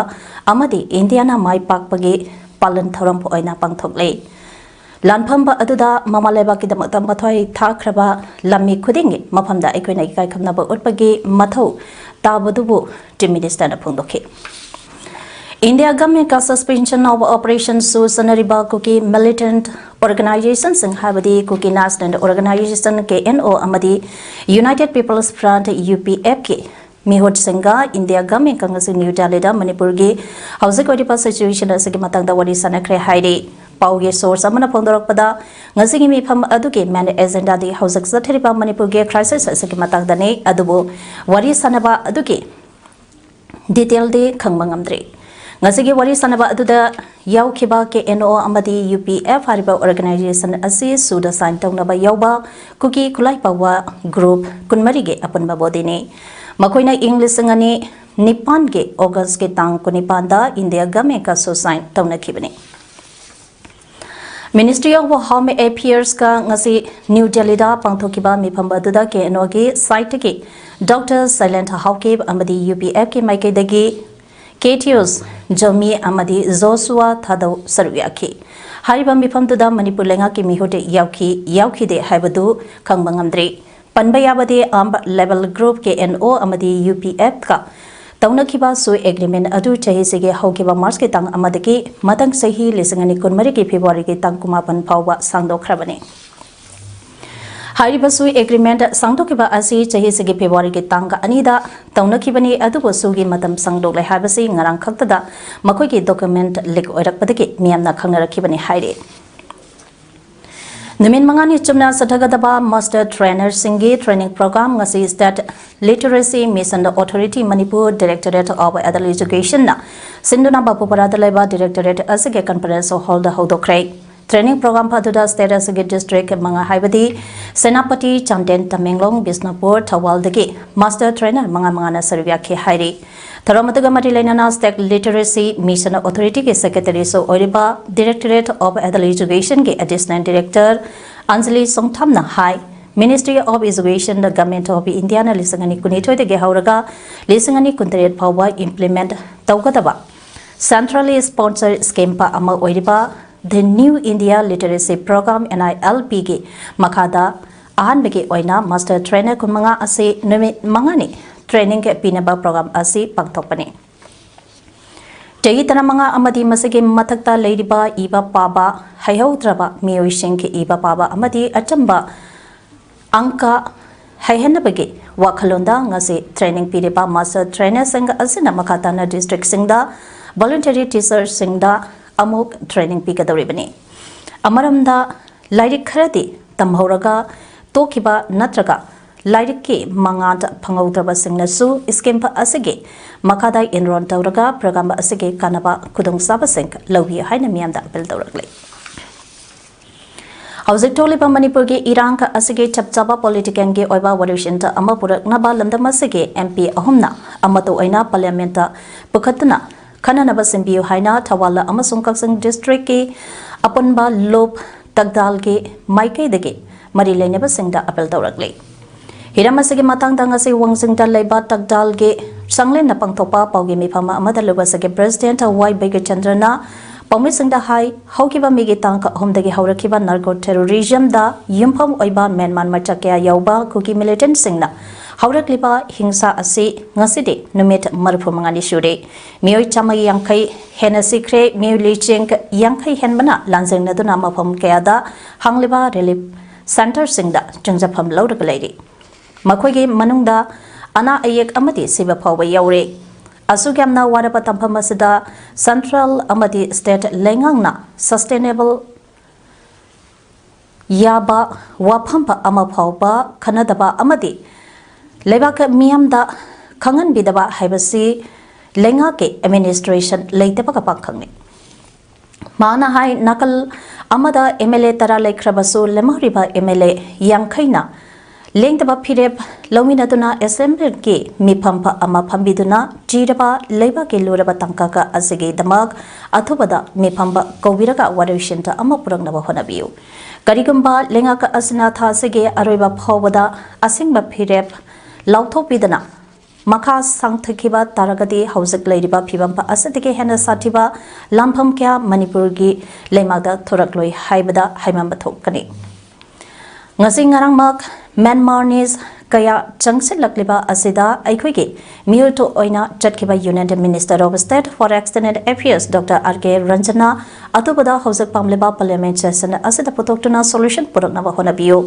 ꯑꯃꯗꯤ ꯏꯟꯗꯤꯌꯥꯅ ꯃꯥꯏ ꯄꯥꯛꯄꯒꯤ ꯄꯥꯂꯟ ꯊꯧꯔꯝ ꯑꯣꯏꯅ ꯄꯥꯡꯊꯣꯛꯂꯦ꯫ ꯂꯥꯟꯐꯝꯕ ꯑꯗꯨꯗ ꯃꯃꯥ ꯂꯩꯕꯥꯛꯀꯤꯗꯃꯛꯇ ꯃꯊ꯭ꯋꯥꯏ ꯊꯥꯈ꯭ꯔꯕ ꯂꯝꯃꯤ ꯈꯨꯗꯤꯡꯒꯤ ꯃꯐꯝꯗ ꯑꯩꯈꯣꯏꯅ ꯏꯀꯥꯏ ꯈꯨꯝꯅꯕ ꯎꯠꯄꯒꯤ ꯃꯊꯧ ꯇꯥꯕꯗꯨꯕꯨ ꯆꯤꯐ ꯃꯤꯅꯤꯁꯇꯔꯅ ꯐꯣꯡꯗꯣꯛꯈꯤ꯫ ꯏꯟꯗꯤꯌꯥ ꯒꯚꯔꯟꯃꯦꯟꯠꯀ suspension of operations ꯁꯨ ꯆꯠꯅꯔꯤꯕ ꯀꯨꯀꯤ ꯃꯤꯂꯤꯇꯦꯟꯠ ꯑꯣꯔꯒꯅꯥꯏꯖꯦꯁꯟꯁꯤꯡ, ꯍꯥꯏꯕꯗꯤ Kuki national organisation, K N O, ꯑꯃꯗꯤ united peoples front, U P F, ꯀꯤ ꯃꯤꯍꯨꯠꯁꯤꯡꯒ ꯏꯟꯗꯤꯌꯥ ꯒꯚꯔꯟꯃꯦꯟꯠꯀ ꯉꯁꯤ ꯅ꯭ꯌꯨ ꯗꯦꯜꯂꯤꯗ ꯃꯅꯤꯄꯨꯔꯒꯤ ꯍꯧꯖꯤꯛ ꯑꯣꯏꯔꯤꯕ ꯁꯤꯆꯨꯋꯦꯁꯟ ꯑꯁꯤꯒꯤ ꯃꯇꯥꯡꯗ ꯋꯥꯔꯤ ꯁꯥꯟꯅꯈ꯭ꯔꯦ ꯍꯥꯏꯔꯤ꯫ ꯄꯥꯎꯒꯤ ꯁꯣꯔꯁ ꯑꯃꯅ ꯐꯣꯡꯗꯣꯔꯛꯄꯗ, ꯉꯁꯤꯒꯤ ꯃꯤꯐꯝ ꯑꯗꯨꯒꯤ ꯃꯦꯟ ꯑꯦꯖꯦꯟꯗꯥꯗꯤ ꯍꯧꯖꯤꯛ ꯆꯠꯊꯔꯤꯕ ꯃꯅꯤꯄꯨꯔꯒꯤ ꯀ꯭ꯔꯥꯏꯁꯤꯁ ꯑꯁꯤꯒꯤ ꯃꯇꯥꯡꯗꯅꯤ, ꯑꯗꯨꯕꯨ ꯋꯥꯔꯤ ꯁꯥꯟꯅꯕ ꯑꯗꯨꯒꯤ ꯗꯤꯇꯦꯜꯗꯤ ꯈꯪꯕ ꯉꯝꯗ꯭ꯔꯤ꯫ ꯉꯁꯤꯒꯤ ꯋꯥꯔꯤ ꯁꯥꯟꯅꯕ ꯑꯗꯨꯗ ꯌꯥꯎꯈꯤꯕ ꯀꯦ ꯑꯦꯟ ꯑꯣ ꯑꯃꯗꯤ ꯌꯨ ꯄꯤ ꯑꯦꯐ ꯍꯥꯏꯔꯤꯕ ꯑꯣꯔꯒꯅꯥꯏꯖꯦꯁꯟ ꯑꯁꯤ ꯁꯨꯗ ꯁꯥꯏꯟ ꯇꯧꯅꯕ ꯌꯥꯎꯕ ꯀꯨꯀꯤ ꯈꯨꯠꯂꯥꯏ ꯄꯥꯎꯕ ꯒ꯭ꯔꯨꯞ ꯀꯨꯟꯃꯔꯤꯒꯤ ꯑꯄꯨꯟꯕ ꯕꯣꯗꯤꯅꯤ꯫ ꯃꯈꯣꯏꯅ ꯏꯪ ꯂꯤꯁꯤꯡ ꯑꯅꯤ ꯅꯤꯄꯥꯟꯒꯤ ꯑꯣꯒꯁꯀꯤ ꯇꯥꯡ ꯀꯨꯟꯅꯤꯄꯥꯟꯗ ꯏꯟꯗꯤꯌꯥ ꯒꯚꯔꯟꯃꯦꯟꯠꯀꯁꯨ ꯁꯥꯏꯟ ꯇꯧꯅꯈꯤꯕꯅꯤ꯫ Ministry of Home Affairs ꯀ ꯉꯁꯤ ꯅ꯭ꯌꯨ ꯗꯦꯜꯂꯤꯗ ꯄꯥꯡꯊꯣꯛꯈꯤꯕ ꯃꯤꯐꯝ ꯑꯗꯨꯗ ꯀꯦ ꯑꯦꯟ ꯑꯣꯒꯤ ꯁꯥꯏꯠꯇꯒꯤ ꯗꯣꯛꯇꯔ ꯁꯩꯂꯦꯟꯊ ꯍꯥꯎꯀꯤꯞ ꯑꯃꯗꯤ ꯌꯨ ꯄꯤ ꯑꯦꯐꯀꯤ ꯃꯥꯏꯀꯩꯗꯒꯤ ꯀꯦꯊꯤꯌꯨꯁ ꯖꯣꯃꯤ ꯑꯃꯗꯤ ꯖꯣꯁꯨꯋꯥ ꯊꯥꯗꯧ ꯁꯔꯨꯛ ꯌꯥꯈꯤ꯫ ꯍꯥꯏꯔꯤꯕ ꯃꯤꯐꯝꯗꯨꯗ ꯃꯅꯤꯄꯨꯔ ꯂꯩꯉꯥꯛꯀꯤ ꯃꯤꯍꯨꯠ ꯌꯥꯎꯈꯤ, ꯌꯥꯎꯈꯤꯗꯦ ꯍꯥꯏꯕꯗꯨ ꯈꯪꯕ ꯉꯝꯗ꯭ꯔꯤ꯫ ꯄꯟꯕ ꯌꯥꯕꯗꯤ, Armed Rebel Group, K N O, ꯑꯃꯗꯤ ꯌꯨ ꯄꯤ ꯑꯦꯐꯀ ꯇꯧꯅꯈꯤꯕ ꯁꯨ ꯑꯦꯒ꯭ꯔꯤꯃꯦꯟ ꯑꯗꯨ ꯆꯍꯤꯁꯤꯒꯤ ꯍꯧꯈꯤꯕ ꯃꯥꯔꯆꯀꯤ ꯇꯥꯡ ꯑꯃꯗꯒꯤ ꯃꯊꯪ ꯆꯍꯤ ꯂꯤꯁꯤꯡ ꯑꯅꯤ ꯀꯨꯟꯃꯔꯤꯒꯤ ꯐꯦꯕ꯭ꯔꯨꯋꯥꯔꯤꯒꯤ ꯇꯥꯡ ꯀꯨꯟꯃꯥꯄꯟ ꯐꯥꯎꯕ ꯁꯥꯡꯗꯣꯛꯈ꯭ꯔꯕꯅꯤ꯫ ꯍꯥꯏꯔꯤꯕ ꯁꯨ ꯑꯦꯒ꯭ꯔꯤꯃꯦꯟ ꯁꯥꯡꯗꯣꯛꯈꯤꯕ ꯑꯁꯤ ꯆꯍꯤꯁꯤꯒꯤ ꯐꯦꯕ꯭ꯔꯨꯋꯥꯔꯤꯒꯤ ꯇꯥꯡ ꯑꯅꯤꯗ ꯇꯧꯅꯈꯤꯕꯅꯤ, ꯑꯗꯨꯕꯨ ꯁꯨꯒꯤ ꯃꯇꯝ ꯁꯥꯡꯗꯣꯛꯂꯦ ꯍꯥꯏꯕꯁꯤ ꯉꯔꯥꯡ ꯈꯛꯇꯗ ꯃꯈꯣꯏꯒꯤ ꯗꯣꯀꯨꯃꯦꯟ ꯂꯤꯛ ꯑꯣꯏꯔꯛꯄꯗꯒꯤ ꯃꯤꯌꯥꯝꯅ ꯈꯪꯅꯔꯛꯈꯤꯕꯅꯤ ꯍꯥꯏꯔꯤ꯫ ꯅꯨꯃꯤꯠ ꯃꯉꯥꯅꯤ ꯆꯨꯞꯅ ꯆꯠꯊꯒꯗꯕ ꯃꯥꯁꯇꯔ ꯇ꯭ꯔꯦꯅꯔꯁꯤꯡꯒꯤ ꯇ꯭ꯔꯦꯅꯤꯡ ꯄ꯭ꯔꯣꯒ꯭ꯔꯥꯝ ꯉꯁꯤ state literacy mission authority Manipur directorate of adult ꯏꯖꯨꯀꯦꯁꯟꯅ ꯁꯤꯟꯗꯨꯅ ꯕꯥꯕꯨꯄꯥꯔꯥꯗ ꯂꯩꯕ ꯗꯥꯏꯔꯦꯛꯇꯣꯔꯦꯠ ꯑꯁꯤꯒꯤ ꯀꯟꯐꯔꯦꯟꯁ ꯍꯣꯜꯗ ꯍꯧꯗꯣꯛꯈ꯭ꯔꯦ꯫ ꯇ꯭ꯔꯦꯅꯤꯡ ꯄ꯭ꯔꯣꯒ꯭ꯔꯥꯝ ꯑꯗꯨꯗ ꯁ꯭ꯇꯦꯠ ꯑꯁꯤꯒꯤ ꯗꯤꯁꯇ꯭ꯔꯤꯛ ꯃꯉꯥ ꯍꯥꯏꯕꯗꯤ ꯁꯦꯅꯥꯄꯇꯤ, ꯆꯥꯟꯗꯦꯜ, ꯇꯃꯦꯡꯂꯣꯡ, ꯕꯤꯁꯅꯨꯄꯨꯔ, ꯊꯧꯕꯥꯜꯗꯒꯤ ꯃꯥꯁꯇꯔ ꯇ꯭ꯔꯦꯅꯔ ꯃꯉꯥ ꯃꯉꯥꯅ ꯁꯔꯨꯛ ꯌꯥꯈꯤ ꯍꯥꯏꯔꯤ꯫ ꯊꯧꯔꯝ ꯑꯗꯨꯒ ꯃꯔꯤ ꯂꯩꯅꯅ ꯁ꯭ꯇꯦꯠ ꯂꯤꯇꯔꯦꯁꯤ ꯃꯤꯁꯟ ꯑꯣꯊꯣꯔꯤꯇꯤꯒꯤ ꯁꯦꯀ꯭ꯔꯦꯇꯔꯤꯁꯨ ꯑꯣꯏꯔꯤꯕ ꯗꯥꯏꯔꯦꯛꯇꯣꯔꯦꯠ ꯑꯣꯐ ꯑꯦꯗꯜ ꯏꯖꯨꯀꯦꯁꯟꯒꯤ ꯑꯦꯗꯤꯁꯅꯦꯜ ꯗꯥꯏꯔꯦꯛꯇꯔ ꯑꯟꯖꯂꯤ ꯁꯣꯡꯊꯥꯝꯅ ꯍꯥꯏ, ꯃꯤꯅꯤꯁꯇ꯭ꯔꯤ ꯑꯣꯐ ꯏꯖꯨꯀꯦꯁꯟꯗ ꯒꯚꯔꯟꯃꯦꯟꯠ ꯑꯣꯐ ꯏꯟꯗꯤꯌꯥꯅ ꯂꯤꯁꯤꯡ ꯑꯅꯤ ꯀꯨꯟꯅꯤꯊꯣꯏꯗꯒꯤ ꯍꯧꯔꯒ ꯂꯤꯁꯤꯡ ꯑꯅꯤ ꯀꯨꯟꯇꯔꯦꯠ ꯐꯥꯎꯕ ꯏꯝꯄ꯭ꯂꯤꯃꯦꯟꯠ ꯇꯧꯒꯗꯕ ꯁꯦꯟꯇ꯭ꯔꯦꯜꯂꯤ ꯁ꯭ꯄꯣꯟꯁꯔ ꯁ꯭ꯀꯤꯝ ꯑꯃ ꯑꯣꯏꯔꯤꯕ The New India Literacy Program, NILP ꯒꯤ ꯃꯈꯥꯗ ꯑꯍꯥꯟꯕꯒꯤ ꯑꯣꯏꯅ ꯃꯥꯁꯇꯔ ꯇ꯭ꯔꯦꯅꯔ ꯀꯨꯟꯃꯉꯥ ꯑꯁꯤ ꯅꯨꯃꯤꯠ ꯃꯉꯥꯅꯤ ꯇ꯭ꯔꯦꯅꯤꯡ ꯄꯤꯅꯕ ꯄ꯭ꯔꯣꯒ꯭ꯔꯥꯝ ꯑꯁꯤ ꯄꯥꯡꯊꯣꯛꯄꯅꯤ꯫ ꯆꯍꯤ ꯇꯔꯥꯃꯉꯥ ꯑꯃꯗꯤ ꯃꯁꯤꯒꯤ ꯃꯊꯛꯇ ꯂꯩꯔꯤꯕ ꯏꯕ ꯄꯥꯕ ꯍꯩꯍꯧꯗ꯭ꯔꯕ ꯃꯤꯑꯣꯏꯁꯤꯡꯒꯤ ꯏꯕ ꯄꯥꯕ ꯑꯃꯗꯤ ꯑꯆꯝꯕ ꯑꯪꯀ ꯍꯩꯍꯟꯅꯕꯒꯤ ꯋꯥꯈꯜꯂꯣꯟꯗ ꯉꯁꯤ ꯇ꯭ꯔꯦꯅꯤꯡ ꯄꯤꯔꯤꯕ ꯃꯥꯁꯇꯔ ꯇ꯭ꯔꯦꯅꯔꯁꯤꯡ ꯑꯁꯤꯅ ꯃꯈꯥ ꯇꯥꯅ ꯗꯤꯁꯇ꯭ꯔꯤꯛꯁꯤꯡꯗ ꯚꯣꯂꯨꯟꯇꯔꯤ ꯇꯤꯆꯔꯁꯤꯡꯗ ꯑꯃꯨꯛ ꯇ꯭ꯔꯦꯅꯤꯡ ꯄꯤꯒꯗꯧꯔꯤꯕꯅꯤ꯫ ꯑꯃꯔꯣꯝꯗ ꯂꯥꯏꯔꯤꯛ ꯈꯔꯗꯤ ꯇꯝꯍꯧꯔꯒ ꯇꯣꯛꯈꯤꯕ ꯅꯠꯇ꯭ꯔꯒ ꯂꯥꯏꯔꯤꯛꯀꯤ ꯃꯉꯥꯜ ꯐꯪꯍꯧꯗ꯭ꯔꯕꯁꯤꯡꯅꯁꯨ ꯁ꯭ꯀꯤꯝ ꯑꯁꯤꯒꯤ ꯃꯈꯥꯗ ꯏꯟꯔꯣꯜ ꯇꯧꯔꯒ ꯄ꯭ꯔꯣꯒ꯭ꯔꯥꯝ ꯑꯁꯤꯒꯤ ꯀꯥꯟꯅꯕ ꯈꯨꯗꯣꯡꯆꯥꯕꯁꯤꯡ ꯂꯧꯕꯤꯌꯨ ꯍꯥꯏꯅ ꯃꯤꯌꯥꯝꯗ ꯑꯄꯤꯜ ꯇꯧꯔꯛꯂꯤ꯫ ꯍꯧꯖꯤꯛ ꯊꯣꯛꯂꯤꯕ ꯃꯅꯤꯄꯨꯔꯒꯤ ꯏꯔꯥꯡ ꯑꯁꯤꯒꯤ ꯆꯞ ꯆꯥꯕ ꯄꯣꯂꯤꯇꯤꯀꯦꯜꯒꯤ ꯑꯣꯏꯕ ꯋꯥꯔꯣꯏꯁꯤꯟ ꯑꯃ ꯄꯨꯔꯛꯅꯕ ꯂꯝꯗꯝ ꯑꯁꯤꯒꯤ ꯑꯦꯝ ꯄꯤ ꯑꯍꯨꯝꯅ ꯑꯃꯠꯇ ꯑꯣꯏꯅ ꯄꯥꯔꯂꯤꯌꯥꯃꯦꯟꯠꯇ ꯄꯨꯈꯠꯇꯨꯅ ꯈꯟꯅꯅꯕ ꯁꯤꯟꯕꯤꯌꯨ ꯍꯥꯏꯅ ꯊꯧꯕꯥꯜ ꯑꯃꯁꯨꯡ ꯀꯛꯆꯤꯡ ꯗꯤꯁꯇ꯭ꯔꯤꯛꯀꯤ ꯑꯄꯨꯟꯕ ꯂꯨꯞ ꯇꯛꯗꯥꯜꯒꯤ ꯃꯥꯏꯀꯩꯗꯒꯤ ꯃꯔꯤ ꯂꯩꯅꯕꯁꯤꯡꯗ ꯑꯄꯤꯜ ꯇꯧꯔꯛꯂꯤ꯫ ꯍꯤꯔꯝ ꯑꯁꯤꯒꯤ ꯃꯇꯥꯡꯗ ꯉꯁꯤ ꯋꯥꯡꯖꯤꯡꯗ ꯂꯩꯕ ꯇꯛꯗꯥꯜꯒꯤ ꯆꯥꯡꯂꯦꯟꯗ ꯄꯥꯡꯊꯣꯛꯄ ꯄꯥꯎꯒꯤ ꯃꯤꯐꯝ ꯑꯃꯗ ꯂꯨꯞ ꯑꯁꯤꯒꯤ ꯄ꯭ꯔꯦꯁꯤꯗꯦꯟꯠ ꯋꯥꯏ ꯕꯩꯒꯆꯟꯗ꯭ꯔꯅ ꯄꯥꯎꯃꯤꯁꯤꯡꯗ ꯍꯥꯏ, ꯍꯧꯈꯤꯕ ꯃꯦꯒꯤ ꯇꯥꯡ ꯑꯍꯨꯝꯗꯒꯤ ꯍꯧꯔꯛꯈꯤꯕ ꯅꯥꯔꯀꯣ ꯇꯦꯔꯣꯔꯤꯖꯝꯗ ꯌꯨꯝꯐꯝ ꯑꯣꯏꯕ ꯃ꯭ꯌꯥꯟꯃꯥꯔ ꯃꯆꯥ ꯀꯌꯥ ꯌꯥꯎꯕ ꯀꯨꯀꯤ ꯃꯤꯂꯤꯇꯦꯟꯠꯁꯤꯡꯅ ꯍꯧꯔꯛꯂꯤꯕ ꯍꯤꯡꯁꯥ ꯑꯁꯤ ꯉꯁꯤꯗꯤ ꯅꯨꯃꯤꯠ ꯃꯔꯤꯐꯨ ꯃꯉꯥꯅꯤ ꯁꯨꯔꯦ꯫ ꯃꯤꯑꯣꯏ ꯆꯥꯝꯃ ꯌꯥꯡꯈꯩ ꯍꯦꯟꯅ ꯁꯤꯈ꯭ꯔꯦ, ꯃꯤꯑꯣꯏ ꯂꯤꯁꯤꯡ ꯌꯥꯡꯈꯩ ꯍꯦꯟꯕꯅ ꯂꯥꯟꯖꯦꯡꯅꯗꯨꯅ ꯃꯐꯝ ꯀꯌꯥꯗ ꯍꯥꯡꯂꯤꯕ ꯔꯤꯂꯤꯐ ꯁꯦꯟꯇꯔꯁꯤꯡꯗ ꯆꯪꯖꯐꯝ ꯂꯧꯔꯒ ꯂꯩꯔꯤ꯫ ꯃꯈꯣꯏꯒꯤ ꯃꯅꯨꯡꯗ ꯑꯅꯥ ꯑꯌꯦꯛ ꯑꯃꯗꯤ ꯁꯤꯕ ꯐꯥꯎꯕ ꯌꯥꯎꯔꯦ꯫ ꯑꯁꯨꯛ ꯌꯥꯝꯅ ꯋꯥꯔꯕ ꯇꯥꯟꯐꯝ ꯑꯁꯤꯗ ꯁꯦꯟꯇ꯭ꯔꯦꯜ ꯑꯃꯗꯤ ꯁ꯭ꯇꯦꯠ ꯂꯩꯉꯥꯛꯅ ꯁꯁꯇꯦꯅꯦꯕꯜ ꯌꯥꯕ ꯋꯥꯐꯝ ꯑꯃ ꯐꯥꯎꯕ ꯈꯟꯅꯗꯕ ꯑꯃꯗꯤ ꯂꯩꯕꯥꯛ ꯃꯤꯌꯥꯝꯗ ꯈꯪꯍꯟꯕꯤꯗꯕ ꯍꯥꯏꯕꯁꯤ ꯂꯩꯉꯥꯛꯀꯤ ꯑꯦꯗꯃꯤꯅꯤꯁꯇ꯭ꯔꯦꯁꯟ ꯂꯩꯇꯕꯒ ꯄꯥꯡꯈꯛꯅꯤ꯫ ꯃꯥꯅ ꯍꯥꯏ, ꯅꯥꯀꯜ ꯑꯃꯗ ꯑꯦꯝ ꯑꯦꯜ ꯑꯦ ꯇꯔꯥ ꯂꯩꯈ꯭ꯔꯕꯁꯨ, ꯂꯦꯝꯍꯧꯔꯤꯕ ꯑꯦꯝ ꯑꯦꯜ ꯑꯦ ꯌꯥꯡꯈꯩꯅ ꯂꯦꯡꯗꯕ ꯐꯤꯔꯦꯞ ꯂꯧꯃꯤꯟꯅꯗꯨꯅ ꯑꯦꯁꯦꯝꯕ꯭ꯂꯤꯒꯤ ꯃꯤꯐꯝ ꯑꯃ ꯐꯝꯕꯤꯗꯨꯅ ꯆꯤꯔꯕ ꯂꯩꯕꯥꯛꯀꯤ ꯂꯨꯔꯕ ꯇꯥꯡꯀꯛ ꯑꯁꯤꯒꯤꯗꯃꯛ ꯑꯊꯨꯕꯗ ꯃꯤꯐꯝ ꯀꯧꯕꯤꯔꯒ ꯋꯥꯔꯣꯏꯁꯤꯟ ꯑꯃ ꯄꯨꯔꯛꯅꯕ ꯍꯣꯠꯅꯕꯤꯌꯨ꯫ ꯀꯔꯤꯒꯨꯝꯕ ꯂꯩꯉꯥꯛ ꯑꯁꯤꯅ ꯊꯥ ꯑꯁꯤꯒꯤ ꯑꯔꯣꯏꯕ ꯐꯥꯎꯕꯗ ꯑꯁꯦꯡꯕ ꯐꯤꯔꯦꯞ ꯂꯥꯎꯊꯣꯛꯄꯤꯗꯅ ꯃꯈꯥ ꯁꯥꯡꯊꯈꯤꯕ ꯇꯥꯔꯒꯗꯤ, ꯍꯧꯖꯤꯛ ꯂꯩꯔꯤꯕ ꯐꯤꯕꯝ ꯑꯁꯤꯗꯒꯤ ꯍꯦꯟꯅ ꯁꯥꯊꯤꯕ ꯂꯥꯟꯐꯝ ꯀꯌꯥ ꯃꯅꯤꯄꯨꯔꯒꯤ ꯂꯩꯃꯥꯏꯗ ꯊꯣꯔꯛꯂꯣꯏ ꯍꯥꯏꯕꯗ ꯍꯥꯏꯃꯟꯕ ꯊꯣꯛꯀꯅꯤ꯫ ꯉꯁꯤ ꯉꯔꯥꯡꯃꯛ ꯃ꯭ꯌꯥꯟꯃꯥꯔꯅꯤꯁ ꯀꯌꯥ ꯆꯪꯁꯤꯜꯂꯛꯂꯤꯕ ꯑꯁꯤꯗ ꯑꯩꯈꯣꯏꯒꯤ ꯃꯤꯑꯣꯏ ꯑꯣꯏꯅ ꯆꯠꯈꯤꯕ Union Minister of State for External Affairs Doctor R K Ranjana ꯑꯊꯨꯕꯗ ꯍꯧꯖꯤꯛ ꯄꯥꯝꯂꯤꯕ Parliament session ꯑꯁꯤꯗ ꯄꯨꯊꯣꯛꯇꯨꯅ solution ꯄꯨꯔꯛꯅꯕ ꯍꯣꯠꯅꯕꯤꯌꯨ꯫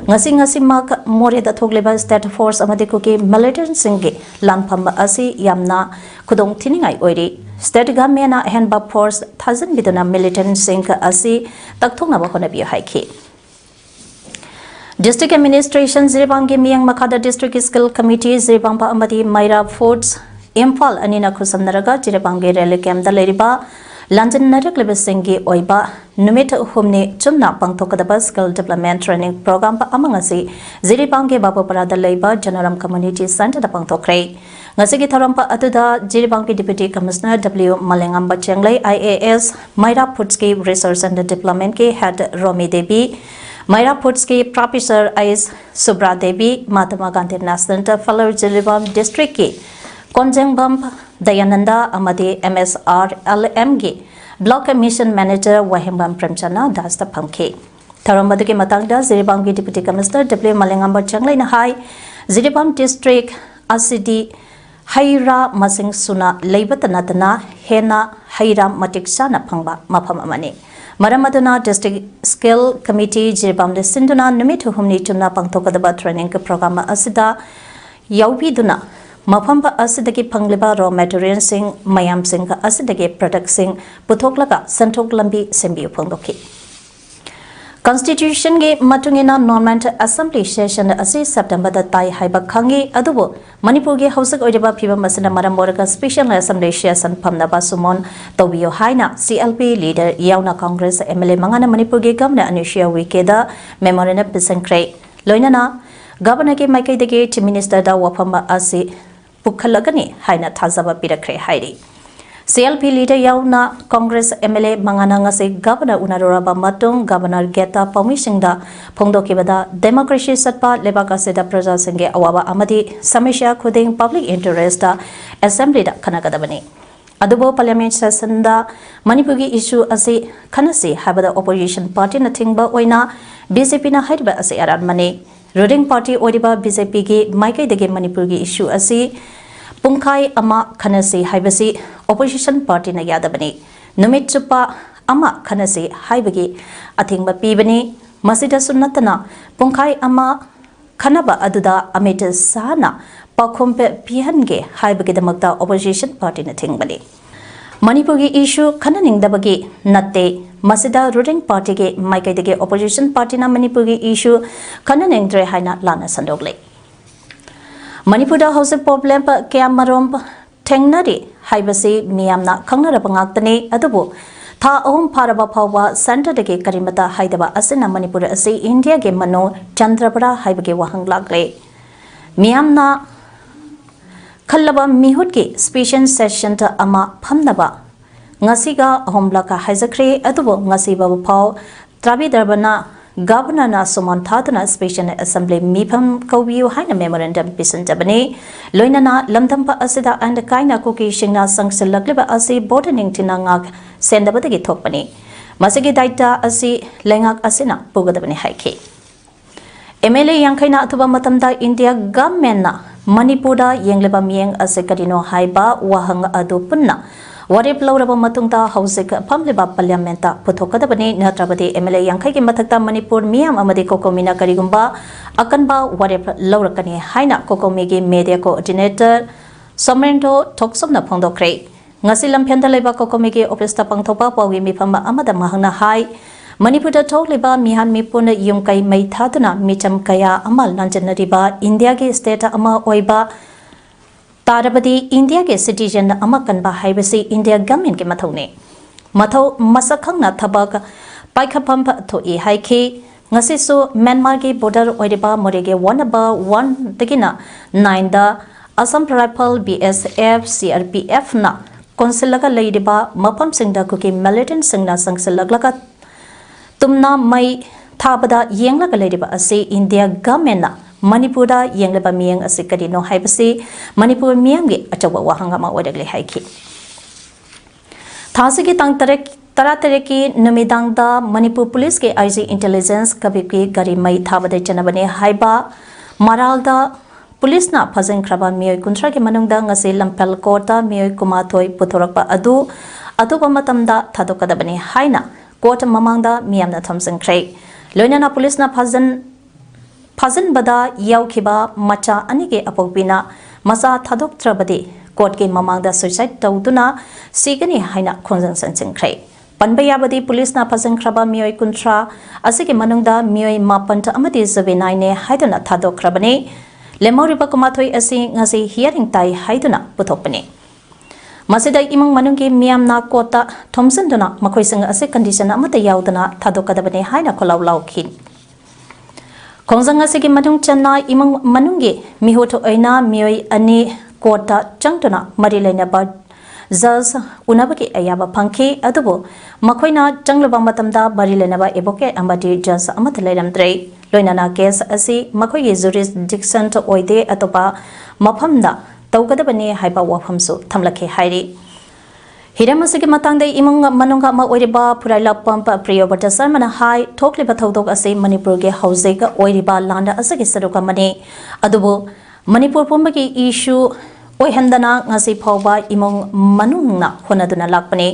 ꯉꯁꯤ ꯉꯁꯤꯃꯛ ꯃꯣꯔꯦꯗ ꯊꯣꯛꯂꯤꯕ state force ꯑꯃꯗꯤ ꯀꯨꯀꯤ militantꯁꯤꯡꯒꯤ ꯂꯥꯟꯐꯝ ꯑꯁꯤ ꯌꯥꯝꯅ ꯈꯨꯗꯣꯡ ꯊꯤꯅꯤꯡꯉꯥꯏ ꯑꯣꯏꯔꯤ꯫ State governmentꯅ ꯑꯍꯦꯟꯕ force ꯊꯥꯖꯤꯟꯕꯤꯗꯨꯅ militantꯁꯤꯡ ꯑꯁꯤ ꯇꯛꯊꯣꯛꯅꯕ ꯍꯣꯠꯅꯕꯤꯌꯨ ꯍꯥꯏꯈꯤ꯫ District Administration ꯖꯤꯔꯤꯕꯥꯝꯒꯤ ꯃꯤꯠꯌꯦꯡ ꯃꯈꯥꯗ District Skill Committee ꯖꯤꯔꯤꯕꯥꯝ ꯑꯃꯗꯤ ꯃꯩꯔꯥ Foods ꯏꯝꯐꯥꯜ ꯑꯅꯤꯅ ꯈꯨꯠꯁꯝꯅꯔꯒ ꯖꯤꯔꯤꯕꯥꯝꯒꯤ ꯔꯦꯂꯤ ꯀꯦꯝꯗ ꯂꯩꯔꯤꯕ ꯂꯥꯟꯖꯤꯟꯅꯔꯛꯂꯤꯕꯁꯤꯡꯒꯤ ꯑꯣꯏꯕ ꯅꯨꯃꯤꯠ ꯍꯨꯝꯅꯤ ꯆꯨꯝꯅ ꯄꯥꯡꯊꯣꯛꯀꯗꯕ Skill Development Training Program ꯑꯃ ꯉꯁꯤ ꯖꯤꯔꯤꯕꯥꯝꯒꯤ ꯕꯥꯕꯨꯄꯥꯔꯥꯗ ꯂꯩꯕ ꯖꯅꯥꯔꯥꯝ Community Centreꯗ ꯄꯥꯡꯊꯣꯛꯈ꯭ꯔꯦ꯫ ꯉꯁꯤꯒꯤ ꯊꯧꯔꯝ ꯑꯗꯨꯗ ꯖꯤꯔꯤꯕꯥꯝꯒꯤ Deputy Commissioner W ꯃꯂꯦꯉꯝꯕ ꯆꯦꯡꯂꯩ, I A S, ꯃꯩꯔꯥ Foodsꯀꯤ Research and Developmentꯀꯤ Head Romi Devi, ꯃꯩꯔꯥ Foodsꯀꯤ Professor ꯑꯩꯁ ꯁꯨꯕ꯭ꯔꯥ ꯗꯦꯕꯤ, ꯃꯍꯥꯇꯃꯥ ꯒꯥꯟꯙꯤ National Fellow ꯖꯤꯔꯤꯕꯥꯝ Districtꯀꯤ ꯀꯣꯟꯖꯦꯡꯕꯝ ꯗꯌꯥꯅꯟꯗ ꯑꯃꯗꯤ M S R L Mꯒꯤ Block Mission Manager ꯋꯥꯍꯦꯡꯕꯝ ꯄ꯭ꯔꯦꯝꯆꯟꯗ ꯗꯥꯁꯇ ꯐꯝꯈꯤ꯫ ꯊꯧꯔꯝ ꯑꯗꯨꯒꯤ ꯃꯇꯥꯡꯗ ꯖꯤꯔꯤꯕꯥꯝꯒꯤ Deputy Commissioner W ꯃꯂꯦꯉꯝꯕ ꯆꯦꯡꯂꯩꯅ ꯍꯥꯏ, ꯖꯤꯔꯤꯕꯥꯝ District ꯑꯁꯤꯗꯤ ꯍꯩ ꯔꯥ ꯃꯁꯤꯡ ꯁꯨꯅ ꯂꯩꯕꯇ ꯅꯠꯇꯅ ꯍꯦꯟꯅ ꯍꯩ ꯔꯥ ꯃꯇꯤꯛ ꯆꯥꯅ ꯐꯪꯕ ꯃꯐꯝ ꯑꯃꯅꯤ꯫ ꯃꯔꯝ ꯑꯗꯨꯅ District Skill Committee ꯖꯤꯔꯤꯕꯥꯝꯗ ꯁꯤꯟꯗꯨꯅ ꯅꯨꯃꯤꯠ ꯍꯨꯝꯅꯤ ꯆꯨꯝꯅ ꯄꯥꯡꯊꯣꯛꯀꯗꯕ training program ꯑꯁꯤꯗ ꯌꯥꯎꯕꯤꯗꯨꯅ ꯃꯐꯝ ꯑꯁꯤꯗꯒꯤ ꯐꯪꯂꯤꯕ raw materialꯁꯤꯡ ꯃꯌꯥꯝꯁꯤꯡ ꯑꯁꯤꯗꯒꯤ productꯁꯤꯡ ꯄꯨꯊꯣꯛꯂꯒ ꯁꯦꯟꯊꯣꯛ ꯂꯝꯕꯤ ꯁꯦꯝꯕꯤꯌꯨ ꯐꯣꯡꯗꯣꯛꯈꯤ꯫ Constitutionꯒꯤ ꯃꯇꯨꯡ ꯏꯟꯅ normal assembly session ꯑꯁꯤ Septemberꯗ ꯇꯥꯏ ꯍꯥꯏꯕ ꯈꯪꯏ꯫ ꯑꯗꯨꯕꯨ ꯃꯅꯤꯄꯨꯔꯒꯤ ꯍꯧꯖꯤꯛ ꯑꯣꯏꯔꯤꯕ ꯐꯤꯕꯝ ꯑꯁꯤꯅ ꯃꯔꯝ ꯑꯣꯏꯔꯒ special assembly session ꯐꯝꯅꯕ summon ꯇꯧꯕꯤꯌꯨ ꯍꯥꯏꯅ CLP leader ꯌꯥꯎꯅ Congress MLA ꯃꯉꯥꯅ ꯃꯅꯤꯄꯨꯔꯒꯤ Governor ꯑꯅꯨꯁꯨꯏꯌꯥ ꯎꯏꯀꯦꯗ memorandum ꯄꯤꯁꯤꯟꯈ꯭ꯔꯦ꯫ ꯂꯣꯏꯅꯅ Governorꯒꯤ ꯃꯥꯏꯀꯩꯗꯒꯤ Chief Ministerꯗ ꯋꯥꯐꯝ ꯑꯁꯤ ꯄꯨꯈꯠꯂꯒꯅꯤ ꯍꯥꯏꯅ ꯊꯥꯖꯕ ꯄꯤꯔꯛꯈ꯭ꯔꯦ ꯍꯥꯏꯔꯤ꯫ CLP leader ꯌꯥꯎꯅ Congress MLA ꯃꯉꯥꯅ ꯉꯁꯤ Governor ꯎꯅꯔꯨꯔꯕ ꯃꯇꯨꯡ Governor gateꯇ ꯄꯥꯎꯃꯤꯁꯤꯡꯗ ꯐꯣꯡꯗꯣꯛꯈꯤꯕꯗ, democracy ꯆꯠꯄ ꯂꯩꯕꯥꯛ ꯑꯁꯤꯗ ꯄ꯭ꯔꯖꯥꯁꯤꯡꯒꯤ ꯑꯋꯥꯕ ꯑꯃꯗꯤ ꯁꯃꯁ꯭ꯌꯥ ꯈꯨꯗꯤꯡ public interestꯇ assemblyꯗ ꯈꯟꯅꯒꯗꯕꯅꯤ꯫ ꯑꯗꯨꯕꯨ parliament sessionꯗ ꯃꯅꯤꯄꯨꯔꯒꯤ issue ꯑꯁꯤ ꯈꯟꯅꯁꯤ ꯍꯥꯏꯕꯗ opposition partyꯅ ꯊꯤꯡꯕ ꯑꯣꯏꯅ BJPꯅ ꯍꯥꯏꯔꯤꯕ ꯑꯁꯤ ꯑꯔꯥꯟꯕꯅꯤ꯫ Ruling party ꯑꯣꯏꯔꯤꯕ BJPꯒꯤ ꯃꯥꯏꯀꯩꯗꯒꯤ ꯃꯅꯤꯄꯨꯔꯒꯤ issue ꯑꯁꯤ ꯄꯨꯡꯈꯥꯏ ꯑꯃ ꯈꯟꯅꯁꯤ ꯍꯥꯏꯕꯁꯤ opposition partyꯅ ꯌꯥꯗꯕꯅꯤ꯫ ꯅꯨꯃꯤꯠ ꯆꯨꯞꯄ ꯑꯃ ꯈꯟꯅꯁꯤ ꯍꯥꯏꯕꯒꯤ ꯑꯊꯤꯡꯕ ꯄꯤꯕꯅꯤ꯫ ꯃꯁꯤꯗꯁꯨ ꯅꯠꯇꯅ ꯄꯨꯡꯈꯥꯏ ꯑꯃ ꯈꯟꯅꯕ ꯑꯗꯨꯗ ꯑꯃꯤꯠ ꯁꯥꯍꯅ ꯄꯥꯎꯈꯨꯝ ꯄꯤ-, ꯄꯤꯍꯟꯒꯦ ꯍꯥꯏꯕꯒꯤꯗꯃꯛꯇ opposition partyꯅ ꯊꯤꯡꯕꯅꯤ꯫ ꯃꯅꯤꯄꯨꯔꯒꯤ issue ꯈꯟꯅꯅꯤꯡꯗꯕꯒꯤ ꯅꯠꯇꯦ, ꯃꯁꯤꯗ ruling partyꯒꯤ ꯃꯥꯏꯀꯩꯗꯒꯤ opposition partyꯅ ꯃꯅꯤꯄꯨꯔꯒꯤ issue ꯈꯟꯅꯅꯤꯡꯗ꯭ꯔꯦ ꯍꯥꯏꯅ ꯂꯥꯟꯅ ꯁꯟꯗꯣꯛꯂꯦ꯫ ꯃꯅꯤꯄꯨꯔꯗ ꯍꯧꯖꯤꯛ problem ꯀꯌꯥꯃꯔꯨꯝ ꯊꯦꯡꯅꯔꯤ ꯍꯥꯏꯕꯁꯤ ꯃꯤꯌꯥꯝꯅ ꯈꯪꯅꯔꯕ ꯉꯥꯛꯇꯅꯤ꯫ ꯑꯗꯨꯕꯨ ꯊꯥ ꯑꯍꯨꯝ ꯐꯥꯔꯕ ꯐꯥꯎꯕ centreꯗꯒꯤ ꯀꯔꯤꯃꯠꯇ ꯍꯥꯏꯗꯕ ꯑꯁꯤꯅ ꯃꯅꯤꯄꯨꯔ ꯑꯁꯤ ꯏꯟꯗꯤꯌꯥꯒꯤ ꯃꯅꯨ ꯆꯟꯗ꯭ꯔꯕ꯭ꯔꯥ ꯍꯥꯏꯕꯒꯤ ꯋꯥꯍꯪ ꯂꯥꯛꯂꯦ꯫ ꯃꯤꯌꯥꯝꯅ ꯈꯜꯂꯕ ꯃꯤꯍꯨꯠꯀꯤ special session ꯑꯃ ꯐꯝꯅꯕ ꯉꯁꯤꯒ ꯑꯍꯨꯝꯂꯛ ꯍꯥꯏꯖꯈ꯭ꯔꯦ꯫ ꯑꯗꯨꯕꯨ ꯉꯁꯤ ꯐꯥꯎꯕ ꯐꯥꯎ ꯇ꯭ꯔꯥꯕꯤꯗ꯭ꯔꯕꯅ Governorꯅ summon ꯊꯥꯗꯨꯅ special assembly ꯃꯤꯐꯝ ꯀꯧꯕꯤꯌꯨ ꯍꯥꯏꯅ memorandum ꯄꯤꯁꯤꯟꯖꯕꯅꯤ꯫ ꯂꯣꯏꯅꯅ ꯂꯝꯗꯝ ꯑꯁꯤꯗ ꯑꯥꯏꯟ ꯀꯥꯏꯅ ꯀꯨꯀꯤꯁꯤꯡꯅ ꯆꯪꯁꯤꯜꯂꯛꯂꯤꯕ ꯑꯁꯤ border ꯅꯤꯡꯊꯤꯅ ꯉꯥꯛ ꯁꯦꯟꯗꯕꯗꯒꯤ ꯊꯣꯛꯄꯅꯤ꯫ ꯃꯁꯤꯒꯤ ꯗꯥꯏꯇ ꯑꯁꯤ ꯂꯩꯉꯥꯛ ꯑꯁꯤꯅ ꯄꯨꯒꯗꯕꯅꯤ ꯍꯥꯏꯈꯤ꯫ MLA ꯌꯥꯡꯈꯩꯅ ꯑꯊꯨꯕ ꯃꯇꯝꯗ ꯏꯟꯗꯤꯌꯥ governmentꯅ ꯃꯅꯤꯄꯨꯔꯗ ꯌꯦꯡꯂꯤꯕ ꯃꯤꯠꯌꯦꯡ ꯑꯁꯤ ꯀꯔꯤꯅꯣ ꯍꯥꯏꯕ ꯋꯥꯍꯪ ꯑꯗꯨ ꯄꯨꯟꯅ ꯋꯥꯔꯦꯞ ꯂꯧꯔꯕ ꯃꯇꯨꯡꯗ ꯍꯧꯖꯤꯛ ꯐꯝꯂꯤꯕ parliamentꯇ ꯄꯨꯊꯣꯛꯀꯗꯕꯅꯤ꯫ ꯅꯠꯇ꯭ꯔꯕꯗꯤ MLA ꯌꯥꯡꯈꯩꯒꯤ ꯃꯊꯛꯇ ꯃꯅꯤꯄꯨꯔ ꯃꯤꯌꯥꯝ ꯑꯃꯗꯤ COCOMIꯅ ꯀꯔꯤꯒꯨꯝꯕ ꯑꯀꯟꯕ ꯋꯥꯔꯦꯞ ꯂꯧꯔꯛꯀꯅꯤ ꯍꯥꯏꯅ COCOMIꯒꯤ media coordinator ꯁꯣꯃꯦꯟꯗꯣ ꯊꯣꯛꯆꯣꯝꯅ ꯐꯣꯡꯗꯣꯛꯈ꯭ꯔꯦ꯫ ꯉꯁꯤ ꯂꯝꯐꯦꯜꯗ ꯂꯩꯕ COCOMIꯒꯤ officeꯇ ꯄꯥꯡꯊꯣꯛꯄ ꯄꯥꯎꯒꯤ ꯃꯤꯐꯝ ꯑꯃꯗ ꯃꯍꯥꯛꯅ ꯍꯥꯏ, ꯃꯅꯤꯄꯨꯔꯗ ꯊꯣꯛꯂꯤꯕ ꯃꯤꯍꯥꯠ ꯃꯤꯄꯨꯟ, ꯌꯨꯝ ꯀꯩ ꯃꯩ ꯊꯥꯗꯨꯅ ꯃꯤꯆꯝ ꯀꯌꯥ ꯑꯃ ꯂꯥꯟꯖꯟꯅꯔꯤꯕ ꯏꯟꯗꯤꯌꯥꯒꯤ state ꯑꯃ ꯑꯣꯏꯕ ꯇꯥꯔꯕꯗꯤ ꯏꯟꯗꯤꯌꯥꯒꯤ citizen ꯑꯃ ꯀꯟꯕ ꯍꯥꯏꯕꯁꯤ ꯏꯟꯗꯤꯌꯥ governmentꯀꯤ ꯃꯊꯧꯅꯤ꯫ ꯃꯊꯧ ꯃꯁꯛ ꯈꯪꯅ ꯊꯕꯛ ꯄꯥꯏꯈꯠꯐꯝ ꯊꯣꯛꯏ ꯍꯥꯏꯈꯤ꯫ ꯉꯁꯤꯁꯨ ꯃ꯭ꯌꯥꯟꯃꯥꯔꯒꯤ border ꯑꯣꯏꯔꯤꯕ ꯃꯣꯔꯦꯒꯤ one number one ꯗꯒꯤꯅ nine ꯗ Assam Rifle, B S F, C R P F ꯅ ꯀꯣꯟꯁꯤꯜꯂꯒ ꯂꯩꯔꯤꯕ ꯃꯐꯝꯁꯤꯡꯗ ꯀꯨꯀꯤ militantꯁꯤꯡꯅ ꯆꯪꯁꯤꯜꯂꯛꯂꯒ ꯇꯨꯝꯅ ꯃꯩ ꯊꯥꯕꯗ ꯌꯦꯡꯂꯒ ꯂꯩꯔꯤꯕ ꯑꯁꯤ ꯏꯟꯗꯤꯌꯥ governmentꯅ ꯃꯅꯤꯄꯨꯔꯗ ꯌꯦꯡꯂꯤꯕ ꯃꯤꯠꯌꯦꯡ ꯑꯁꯤ ꯀꯔꯤꯅꯣ ꯍꯥꯏꯕꯁꯤ ꯃꯅꯤꯄꯨꯔ ꯃꯤꯌꯥꯝꯒꯤ ꯑꯆꯧꯕ ꯋꯥꯍꯪ ꯑꯃ ꯑꯣꯏꯔꯛꯂꯦ ꯍꯥꯏꯈꯤ꯫ ꯊꯥ ꯑꯁꯤꯒꯤ ꯇꯥꯡ ꯇꯔꯦꯠ, ꯇꯔꯥꯇꯔꯦꯠꯀꯤ ꯅꯨꯃꯤꯗꯥꯡꯗ ꯃꯅꯤꯄꯨꯔ policeꯀꯤ IG intelligence ꯀꯕꯤꯞꯀꯤ ꯒꯥꯔꯤ ꯃꯩ ꯊꯥꯕꯗ ꯆꯠꯅꯕꯅꯤ ꯍꯥꯏꯕ ꯃꯔꯥꯜꯗ policeꯅ ꯐꯥꯖꯤꯟꯈ꯭ꯔꯕ ꯃꯤꯑꯣꯏ ꯀꯨꯟꯊ꯭ꯔꯥꯒꯤ ꯃꯅꯨꯡꯗ ꯉꯁꯤ ꯂꯝꯐꯦꯜ courtꯇ ꯃꯤꯑꯣꯏ ꯀꯨꯟꯃꯥꯊꯣꯏ ꯄꯨꯊꯣꯔꯛꯄ ꯑꯗꯨ ꯑꯊꯨꯕ ꯃꯇꯝꯗ ꯊꯥꯗꯣꯛꯀꯗꯕꯅꯤ ꯍꯥꯏꯅ court ꯃꯃꯥꯡꯗ ꯃꯤꯌꯥꯝꯅ ꯊꯝꯖꯤꯟꯈ꯭ꯔꯦ꯫ ꯂꯣꯏꯅꯅ policeꯅ ꯐꯥꯖꯤꯟ-, ꯐꯥꯖꯤꯟꯕꯗ ꯌꯥꯎꯈꯤꯕ ꯃꯆꯥ ꯑꯅꯤꯒꯤ ꯑꯄꯣꯛꯄꯤꯅ ꯃꯆꯥ ꯊꯥꯗꯣꯛꯇ꯭ꯔꯕꯗꯤ courtꯀꯤ ꯃꯃꯥꯡꯗ suicide ꯇꯧꯗꯨꯅ ꯁꯤꯒꯅꯤ ꯍꯥꯏꯅ ꯈꯣꯡꯖꯪ ꯆꯪꯁꯤꯟꯈ꯭ꯔꯦ꯫ ꯄꯟꯕ ꯌꯥꯕꯗꯤ, policeꯅ ꯐꯥꯖꯤꯟꯈ꯭ꯔꯕ ꯃꯤꯑꯣꯏ ꯀꯨꯟꯊ꯭ꯔꯥ ꯑꯁꯤꯒꯤ ꯃꯅꯨꯡꯗ ꯃꯤꯑꯣꯏ ꯃꯥꯄꯟ ꯑꯃꯗꯤ juvenileꯅꯦ ꯍꯥꯏꯗꯨꯅ ꯊꯥꯗꯣꯛꯈ꯭ꯔꯕꯅꯤ꯫ ꯂꯦꯝꯍꯧꯔꯤꯕ ꯀꯨꯟꯃꯥꯊꯣꯏ ꯑꯁꯤ ꯉꯁꯤ hearing ꯇꯥꯏ ꯍꯥꯏꯗꯨꯅ ꯄꯨꯊꯣꯛꯄꯅꯤ꯫ ꯃꯁꯤꯗ ꯏꯃꯨꯡ ꯃꯅꯨꯡꯒꯤ ꯃꯤꯌꯥꯝꯅ courtꯇ ꯊꯣꯝꯖꯤꯟꯗꯨꯅ ꯃꯈꯣꯏꯁꯤꯡ ꯑꯁꯤ condition ꯑꯃꯠꯇ ꯌꯥꯎꯗꯅ ꯊꯥꯗꯣꯛꯀꯗꯕꯅꯤ ꯍꯥꯏꯅ ꯈꯣꯜꯂꯥꯎ ꯂꯥꯎꯈꯤ꯫ ꯈꯣꯡꯖꯪ ꯑꯁꯤꯒꯤ ꯃꯅꯨꯡ ꯆꯟꯅ ꯏꯃꯨꯡ ꯃꯅꯨꯡꯒꯤ ꯃꯤꯍꯨꯠ ꯑꯣꯏꯅ ꯃꯤꯑꯣꯏ ꯑꯅꯤ courtꯇ ꯆꯪꯗꯨꯅ ꯃꯔꯤ ꯂꯩꯅꯕ judge ꯎꯅꯕꯒꯤ ꯑꯌꯥꯕ ꯐꯪꯈꯤ, ꯑꯗꯨꯕꯨ ꯃꯈꯣꯏꯅ ꯆꯪꯂꯨꯕ ꯃꯇꯝꯗ ꯃꯔꯤ ꯂꯩꯅꯕ advocate ꯑꯃꯗꯤ judge ꯑꯃꯠꯇ ꯂꯩꯔꯝꯗ꯭ꯔꯦ꯫ ꯂꯣꯏꯅꯅ case ꯑꯁꯤ ꯃꯈꯣꯏꯒꯤ jurisdiction ꯑꯣꯏꯗꯦ, ꯑꯇꯣꯞꯄ ꯃꯐꯝꯗ ꯇꯧꯒꯗꯕꯅꯤ ꯍꯥꯏꯕ ꯋꯥꯐꯝꯁꯨ ꯊꯝꯂꯛꯈꯤ ꯍꯥꯏꯔꯤ꯫ ꯍꯤꯔꯝ ꯑꯁꯤꯒꯤ ꯃꯇꯥꯡꯗ ꯏꯃꯨꯡ ꯃꯅꯨꯡ ꯑꯃ ꯑꯣꯏꯔꯤꯕ ꯐꯨꯔꯥꯏꯂꯥꯛꯄꯝ ꯄ꯭ꯔꯤꯌꯣꯕ꯭ꯔꯇ ꯁꯔꯃꯅ ꯍꯥꯏ, ꯊꯣꯛꯂꯤꯕ ꯊꯧꯗꯣꯛ ꯑꯁꯤ ꯃꯅꯤꯄꯨꯔꯒꯤ ꯍꯧꯖꯤꯛ ꯑꯣꯏꯔꯤꯕ ꯂꯥꯟ ꯑꯁꯤꯒꯤ ꯁꯔꯨꯛ ꯑꯃꯅꯤ꯫ ꯑꯗꯨꯕꯨ ꯃꯅꯤꯄꯨꯔ ꯄꯨꯝꯕꯒꯤ issue ꯑꯣꯏꯍꯟꯗꯅ ꯉꯁꯤ ꯐꯥꯎꯕ ꯏꯃꯨꯡ ꯃꯅꯨꯡꯅ ꯍꯣꯠꯅꯗꯨꯅ ꯂꯥꯛꯄꯅꯤ꯫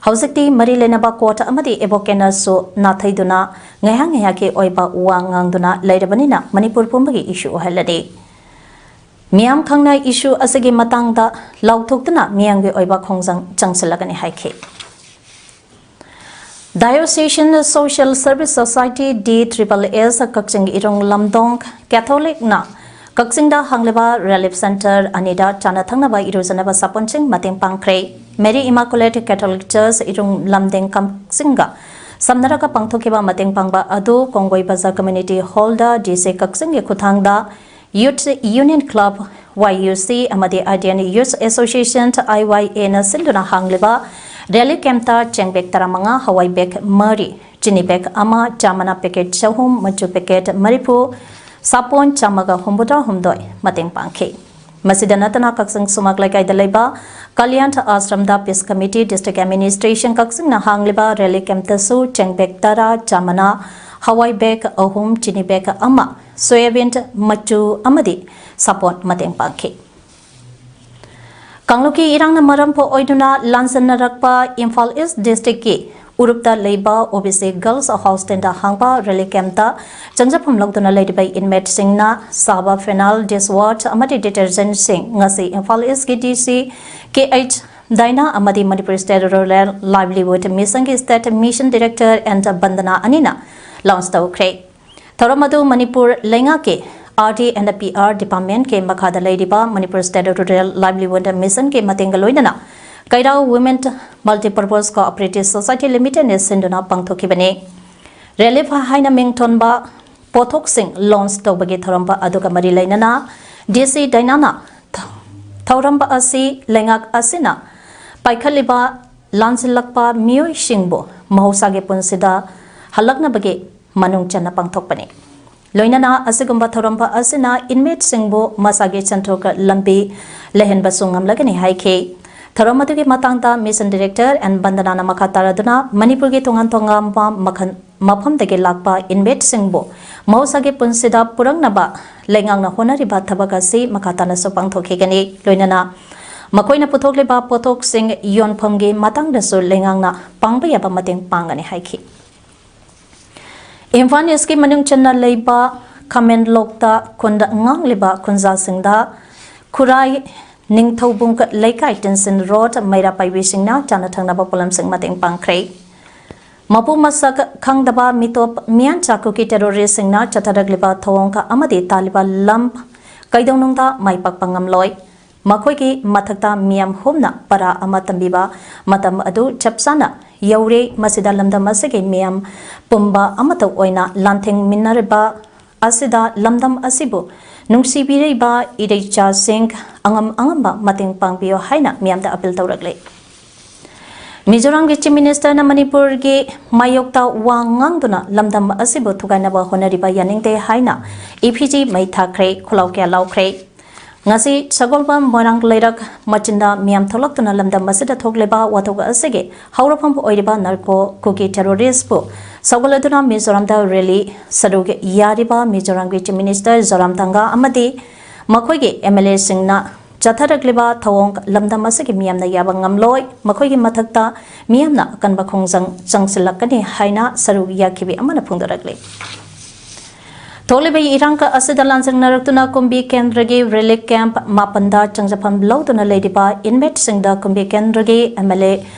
ꯍꯧꯖꯤꯛꯇꯤ ꯃꯔꯤ ꯂꯩꯅꯕ court ꯑꯃꯗꯤ advocateꯅꯁꯨ ꯅꯥꯊꯩꯗꯨꯅ ꯉꯥꯏꯍꯥꯛ ꯉꯥꯏꯍꯥꯛꯀꯤ ꯑꯣꯏꯕ ꯋꯥ ꯉꯥꯡꯗꯨꯅ ꯂꯩꯔꯕꯅꯤꯅ ꯃꯅꯤꯄꯨꯔ ꯄꯨꯝꯕꯒꯤ issue ꯑꯣꯏꯍꯜꯂꯅꯤ꯫ ꯃꯤꯌꯥꯝ ꯈꯪꯅ issue ꯑꯁꯤꯒꯤ ꯃꯇꯥꯡꯗ ꯂꯥꯎꯊꯣꯛꯇꯨꯅ ꯃꯤꯌꯥꯝꯒꯤ ꯑꯣꯏꯕ ꯈꯣꯡꯖꯪ ꯆꯪꯁꯤꯜꯂꯒꯅꯤ ꯍꯥꯏꯈꯤ꯫ Diocesan Social Service Society, D triple S, ꯀꯛꯆꯤꯡ ꯏꯔꯨꯡ ꯂꯝꯗꯣꯡ ꯀꯦꯊꯣꯂꯤꯛꯅ ꯀꯛꯆꯤꯡꯗ ꯍꯥꯡꯂꯤꯕ ꯔꯤꯂꯤꯐ ꯁꯦꯟꯇꯔ ꯑꯅꯤꯗ ꯆꯥꯅ ꯊꯛꯅꯕ ꯏꯔꯨꯖꯅꯕ ꯁꯥꯄꯣꯟꯁꯤꯡ ꯃꯇꯦꯡ ꯄꯥꯡꯈ꯭ꯔꯦ꯫ ꯃꯦꯔꯤ ꯏꯃꯥꯀꯨꯂꯦꯠ ꯀꯦꯊꯣꯂꯤꯛ ꯆꯔꯆ ꯏꯔꯨꯡ ꯂꯝꯗꯦꯡ ꯀꯛꯆꯤꯡꯒ ꯁꯝꯅꯔꯒ ꯄꯥꯡꯊꯣꯛꯈꯤꯕ ꯃꯇꯦꯡ ꯄꯥꯡꯕ ꯑꯗꯨ ꯀꯣꯡꯒꯣꯏ ꯕꯖꯥꯔ ꯀꯝꯃ꯭ꯌꯨꯅꯤꯇꯤ ꯍꯣꯜꯗ D C ꯀꯛꯆꯤꯡꯒꯤ ꯈꯨꯠꯊꯥꯡꯗ Youth Union Club, Y U C, ꯑꯃꯗꯤ Indian Youth Association, I Y A ꯅ ꯁꯤꯜꯗꯨꯅ ꯍꯥꯡꯂꯤꯕ ꯔꯦꯂꯤ ꯀꯦꯝꯞꯇ ꯆꯦꯡ ꯕꯦꯛ ꯇꯔꯥꯃꯉꯥ, ꯍꯋꯥꯏ ꯕꯦꯛ ꯃꯔꯤ, ꯆꯤꯅꯤ ꯕꯦꯛ ꯑꯃ, ꯆꯥ ꯃꯅꯥ ꯄꯦꯀꯦꯠ ꯆꯍꯨꯝ, ꯃꯆꯨ ꯄꯦꯀꯦꯠ ꯃꯔꯤꯐꯨ, ꯁꯥꯄꯣꯟ ꯆꯥꯝꯃꯒ ꯍꯨꯝꯐꯨꯇꯔꯥ ꯍꯨꯝꯗꯣꯏ ꯃꯇꯦꯡ ꯄꯥꯡꯈꯤ꯫ ꯃꯁꯤꯗ ꯅꯠꯇꯅ ꯀꯛꯆꯤꯡ ꯁꯨꯃꯥꯛ ꯂꯩꯀꯥꯏꯗ ꯂꯩꯕ ꯀꯂꯤꯌꯥꯟ ꯑꯥꯁ꯭ꯔꯝꯗ Peace Committee, District Administration ꯀꯛꯆꯤꯡꯅ ꯍꯥꯡꯂꯤꯕ ꯔꯦꯂꯤ ꯀꯦꯝꯞꯇꯁꯨ ꯆꯦꯡ ꯕꯦꯛ ꯇꯔꯥ, ꯆꯥ ꯃꯅꯥ, ꯍꯋꯥꯏ ꯕꯦꯛ ꯑꯍꯨꯝ, ꯆꯤꯅꯤ ꯕꯦꯛ ꯑꯃ, ꯁꯣꯌꯥꯕꯤꯟ ꯃꯆꯨ ꯑꯃꯗꯤ ꯁꯥꯄꯣꯟ ꯃꯇꯦꯡ ꯄꯥꯡꯈꯤ꯫ ꯀꯥꯡꯂꯨꯞꯀꯤ ꯏꯔꯥꯡꯅ ꯃꯔꯝ ꯑꯣꯏꯗꯨꯅ ꯂꯥꯟꯖꯟꯅꯔꯛꯄ ꯏꯝꯐꯥꯜ ꯏꯁ꯭ꯠ ꯗꯤꯁꯇ꯭ꯔꯤꯛꯀꯤ ꯎꯔꯨꯞꯇ ꯂꯩꯕ O B C Girls Hostelꯗ ꯍꯥꯡꯕ ꯔꯤꯂꯤꯐ ꯀꯦꯝꯞꯇ ꯆꯪꯖꯐꯝ ꯂꯧꯗꯨꯅ ꯂꯩꯔꯤꯕ ꯏꯟꯃꯦꯠꯁꯤꯡꯅ ꯁꯥꯕ ꯐꯦꯅꯥꯏꯜ, ꯗꯤꯁꯋꯥꯁ ꯑꯃꯗꯤ ꯗꯤꯇꯔꯖꯦꯟꯠꯁꯤꯡ ꯉꯁꯤ Imphal ꯏꯁ꯭ꯠꯀꯤ D C K H ꯗꯥꯏꯅꯥ ꯑꯃꯗꯤ ꯃꯅꯤꯄꯨꯔ ꯁ꯭ꯇꯦꯠ ꯔꯨꯔꯦꯜ ꯂꯥꯏꯚꯂꯤꯍꯨꯗ ꯃꯤꯁꯟꯒꯤ ꯁ꯭ꯇꯦꯠ ꯃꯤꯁꯟ ꯗꯤꯔꯦꯛꯇꯔ ꯑꯦꯟ ꯕꯟꯗꯅꯥ ꯑꯅꯤꯅ ꯂꯣꯟꯆ ꯇꯧꯈ꯭ꯔꯦ꯫ ꯊꯧꯔꯝ ꯑꯗꯨ ꯃꯅꯤꯄꯨꯔ ꯂꯩꯉꯥꯛꯀꯤ R D and P R departmentꯀꯤ ꯃꯈꯥꯗ ꯂꯩꯔꯤꯕ ꯃꯅꯤꯄꯨꯔ ꯁ꯭ꯇꯦꯠ ꯔꯨꯔꯦꯜ ꯂꯥꯏꯚꯂꯤꯍꯨꯗ ꯃꯤꯁꯟꯒꯤ ꯃꯇꯦꯡꯒ ꯂꯣꯏꯅꯅ ꯀꯩꯔꯥꯎ Women Multipurpose Cooperative Society Limitedꯅ ꯁꯤꯟꯗꯨꯅ ꯄꯥꯡꯊꯣꯛꯈꯤꯕꯅꯤ꯫ ꯔꯤꯂꯤꯐ ꯍꯥꯏꯅ ꯃꯤꯡ ꯊꯣꯟꯕ ꯄꯣꯠꯊꯣꯛꯁꯤꯡ ꯂꯣꯟꯆ ꯇꯧꯕꯒꯤ ꯊꯧꯔꯝ ꯑꯗꯨꯒ ꯃꯔꯤ ꯂꯩꯅꯅ D C ꯗꯥꯏꯅꯥꯅ ꯊꯧꯔꯝ ꯑꯁꯤ ꯂꯩꯉꯥꯛ ꯑꯁꯤꯅ ꯄꯥꯏꯈꯠꯂꯤꯕ ꯂꯥꯟꯁꯤꯜꯂꯛꯄ ꯃꯤꯑꯣꯏꯁꯤꯡꯕꯨ ꯃꯍꯧꯁꯥꯒꯤ ꯄꯨꯟꯁꯤꯗ ꯍꯜꯂꯛꯅꯕꯒꯤ ꯃꯅꯨꯡ ꯆꯟꯅ ꯄꯥꯡꯊꯣꯛꯄꯅꯤ꯫ ꯂꯣꯏꯅꯅ ꯑꯁꯤꯒꯨꯝꯕ ꯊꯧꯔꯝ ꯑꯁꯤꯅ ꯏꯟꯃꯦꯠꯁꯤꯡꯕꯨ ꯃꯁꯥꯒꯤ ꯁꯦꯟꯊꯣꯛ ꯂꯝꯕꯤ ꯂꯩꯍꯟꯕꯁꯨ ꯉꯝꯂꯒꯅꯤ ꯍꯥꯏꯈꯤ꯫ ꯊꯧꯔꯝ ꯑꯗꯨꯒꯤ ꯃꯇꯥꯡꯗ ꯃꯤꯁꯟ ꯗꯤꯔꯦꯛꯇꯔ ꯑꯦꯟ ꯕꯟꯗꯅꯥꯅ ꯃꯈꯥ ꯇꯥꯔꯗꯨꯅ ꯃꯅꯤꯄꯨꯔꯒꯤ ꯇꯣꯉꯥꯟ ꯇꯣꯉꯥꯟꯕ ꯃꯈꯜ ꯃꯐꯝꯗꯒꯤ ꯂꯥꯛꯄ ꯏꯟꯃꯦꯠꯁꯤꯡꯕꯨ ꯃꯍꯧꯁꯥꯒꯤ ꯄꯨꯟꯁꯤꯗ ꯄꯨꯔꯛꯅꯕ ꯂꯩꯉꯥꯛꯅ ꯍꯣꯠꯅꯔꯤꯕ ꯊꯕꯛ ꯑꯁꯤ ꯃꯈꯥ ꯇꯥꯅꯁꯨ ꯄꯥꯡꯊꯣꯛꯈꯤꯒꯅꯤ꯫ ꯂꯣꯏꯅꯅ ꯃꯈꯣꯏꯅ ꯄꯨꯊꯣꯛꯂꯤꯕ ꯄꯣꯠꯊꯣꯛꯁꯤꯡ ꯌꯣꯟꯐꯝꯒꯤ ꯃꯇꯥꯡꯗꯁꯨ ꯂꯩꯉꯥꯛꯅ ꯄꯥꯡꯕ ꯌꯥꯕ ꯃꯇꯦꯡ ꯄꯥꯡꯒꯅꯤ ꯍꯥꯏꯈꯤ꯫ ꯏꯝꯐꯥꯜ ꯏꯁ꯭ꯠꯀꯤ ꯃꯅꯨꯡ ꯆꯟꯅ ꯂꯩꯕ ꯈꯥꯃꯦꯟꯂꯣꯛꯇ ꯈꯨꯟꯗ ꯉꯥꯡꯂꯤꯕ ꯈꯨꯟꯖꯥꯁꯤꯡꯗ ꯈꯨꯔꯥꯏ ꯅꯤꯡꯊꯧꯕꯨꯡ ꯂꯩꯀꯥꯏ ꯇꯦꯟꯁꯤꯟ ꯔꯣꯗ ꯃꯩꯔꯥ ꯄꯥꯏꯕꯤꯁꯤꯡꯅ ꯆꯥꯅ ꯊꯛꯅꯕ ꯄꯣꯠꯂꯝꯁꯤꯡ ꯃꯇꯦꯡ ꯄꯥꯡꯈ꯭ꯔꯦ꯫ ꯃꯄꯨ ꯃꯁꯛ ꯈꯪꯗꯕ ꯃꯤꯇꯣꯞ ꯃꯤꯌꯥꯟꯆꯥ ꯀꯨꯀꯤ ꯇꯦꯔꯣꯔꯤꯁꯁꯤꯡꯅ ꯆꯠꯊꯔꯛꯂꯤꯕ ꯊꯧꯑꯣꯡ ꯑꯃꯗꯤ ꯇꯥꯜꯂꯤꯕ ꯂꯝ ꯀꯩꯗꯧꯅꯨꯡꯗ ꯃꯥꯏ ꯄꯥꯛꯄ ꯉꯝꯂꯣꯏ꯫ ꯃꯈꯣꯏꯒꯤ ꯃꯊꯛꯇ ꯃꯤꯌꯥꯝ ꯍꯨꯝꯅ ꯄꯔꯥ ꯑꯃ ꯇꯝꯕꯤꯕ ꯃꯇꯝ ꯑꯗꯨ ꯆꯞ ꯆꯥꯅ ꯌꯧꯔꯦ꯫ ꯃꯁꯤꯗ ꯂꯝꯗꯝ ꯑꯁꯤꯒꯤ ꯃꯤꯌꯥꯝ ꯄꯨꯝꯕ ꯑꯃꯠꯇ ꯑꯣꯏꯅ ꯂꯥꯟꯊꯦꯡꯃꯤꯟꯅꯔꯤꯕ ꯑꯁꯤꯗ ꯂꯝꯗꯝ ꯑꯁꯤꯕꯨ ꯅꯨꯡꯁꯤꯕꯤꯔꯤꯕ ꯏꯔꯩꯆꯥꯁꯤꯡ ꯑꯉꯝ ꯑꯉꯝꯕ ꯃꯇꯦꯡ ꯄꯥꯡꯕꯤꯌꯨ ꯍꯥꯏꯅ ꯃꯤꯌꯥꯝꯗ ꯑꯄꯤꯜ ꯇꯧꯔꯛꯂꯤ꯫ ꯃꯤꯖꯣꯔꯥꯝꯒꯤ Chief Ministerꯅ ꯃꯅꯤꯄꯨꯔꯒꯤ ꯃꯥꯌꯣꯛꯇ ꯋꯥ ꯉꯥꯡꯗꯨꯅ ꯂꯝꯗꯝ ꯑꯁꯤꯕꯨ ꯊꯨꯒꯥꯏꯅꯕ ꯍꯣꯠꯅꯔꯤꯕ ꯌꯥꯅꯤꯡꯗꯦ ꯍꯥꯏꯅ ꯏꯐꯤꯖꯤ ꯃꯩ ꯊꯥꯈ꯭ꯔꯦ, ꯈꯨꯂꯥꯎ ꯀꯌꯥ ꯂꯥꯎꯈ꯭ꯔꯦ꯫ ꯉꯁꯤ ꯁꯒꯣꯜꯕꯟ ꯃꯣꯏꯔꯥꯡ ꯂꯩꯔꯛ ꯃꯆꯤꯟꯗ ꯃꯤꯌꯥꯝ ꯊꯣꯛꯂꯛꯇꯨꯅ ꯂꯝꯗꯝ ꯑꯁꯤꯗ ꯊꯣꯛꯂꯤꯕ ꯋꯥꯊꯣꯛ ꯑꯁꯤꯒꯤ ꯍꯧꯔꯛꯐꯝ ꯑꯣꯏꯔꯤꯕ ꯅꯥꯔꯀꯣ ꯀꯨꯀꯤ ꯇꯦꯔꯣꯔꯤꯁꯄꯨ ꯁꯧꯒꯠꯂꯗꯨꯅ ꯃꯤꯖꯣꯔꯥꯝꯗ ꯔꯦꯂꯤ ꯁꯔꯨꯛ ꯌꯥꯔꯤꯕ ꯃꯤꯖꯣꯔꯥꯝꯒꯤ Chief Minister ꯖꯣꯔꯥꯝꯊꯪꯒꯥ ꯑꯃꯗꯤ ꯃꯈꯣꯏꯒꯤ MLAꯁꯤꯡꯅ ꯆꯠꯊꯔꯛꯂꯤꯕ ꯊꯧꯑꯣꯡ ꯂꯝꯗꯝ ꯑꯁꯤꯒꯤ ꯃꯤꯌꯥꯝꯅ ꯌꯥꯕ ꯉꯝꯂꯣꯏ꯫ ꯃꯈꯣꯏꯒꯤ ꯃꯊꯛꯇ ꯃꯤꯌꯥꯝꯅ ꯑꯀꯟꯕ ꯈꯣꯡꯖꯪ ꯆꯪꯁꯤꯜꯂꯛꯀꯅꯤ ꯍꯥꯏꯅ ꯁꯔꯨꯛ ꯌꯥꯈꯤꯕꯤ ꯑꯃꯅ ꯐꯣꯡꯗꯣꯔꯛꯂꯤ꯫ ꯊꯣꯛꯂꯤꯕ ꯏꯔꯥꯡ ꯑꯁꯤꯗ ꯂꯥꯟꯖꯦꯡꯅꯔꯛꯇꯨꯅ ꯀꯨꯝꯕꯤ ꯀꯦꯟꯗ꯭ꯔꯒꯤ ꯔꯤꯂꯤꯐ ꯀꯦꯝꯞ ꯃꯥꯄꯟꯗ ꯆꯪꯖꯐꯝ ꯂꯧꯗꯨꯅ ꯂꯩꯔꯤꯕ ꯏꯟꯃꯦꯠꯁꯤꯡꯗ ꯀꯨꯝꯕꯤ ꯀꯦꯟꯗ꯭ꯔꯒꯤ MLA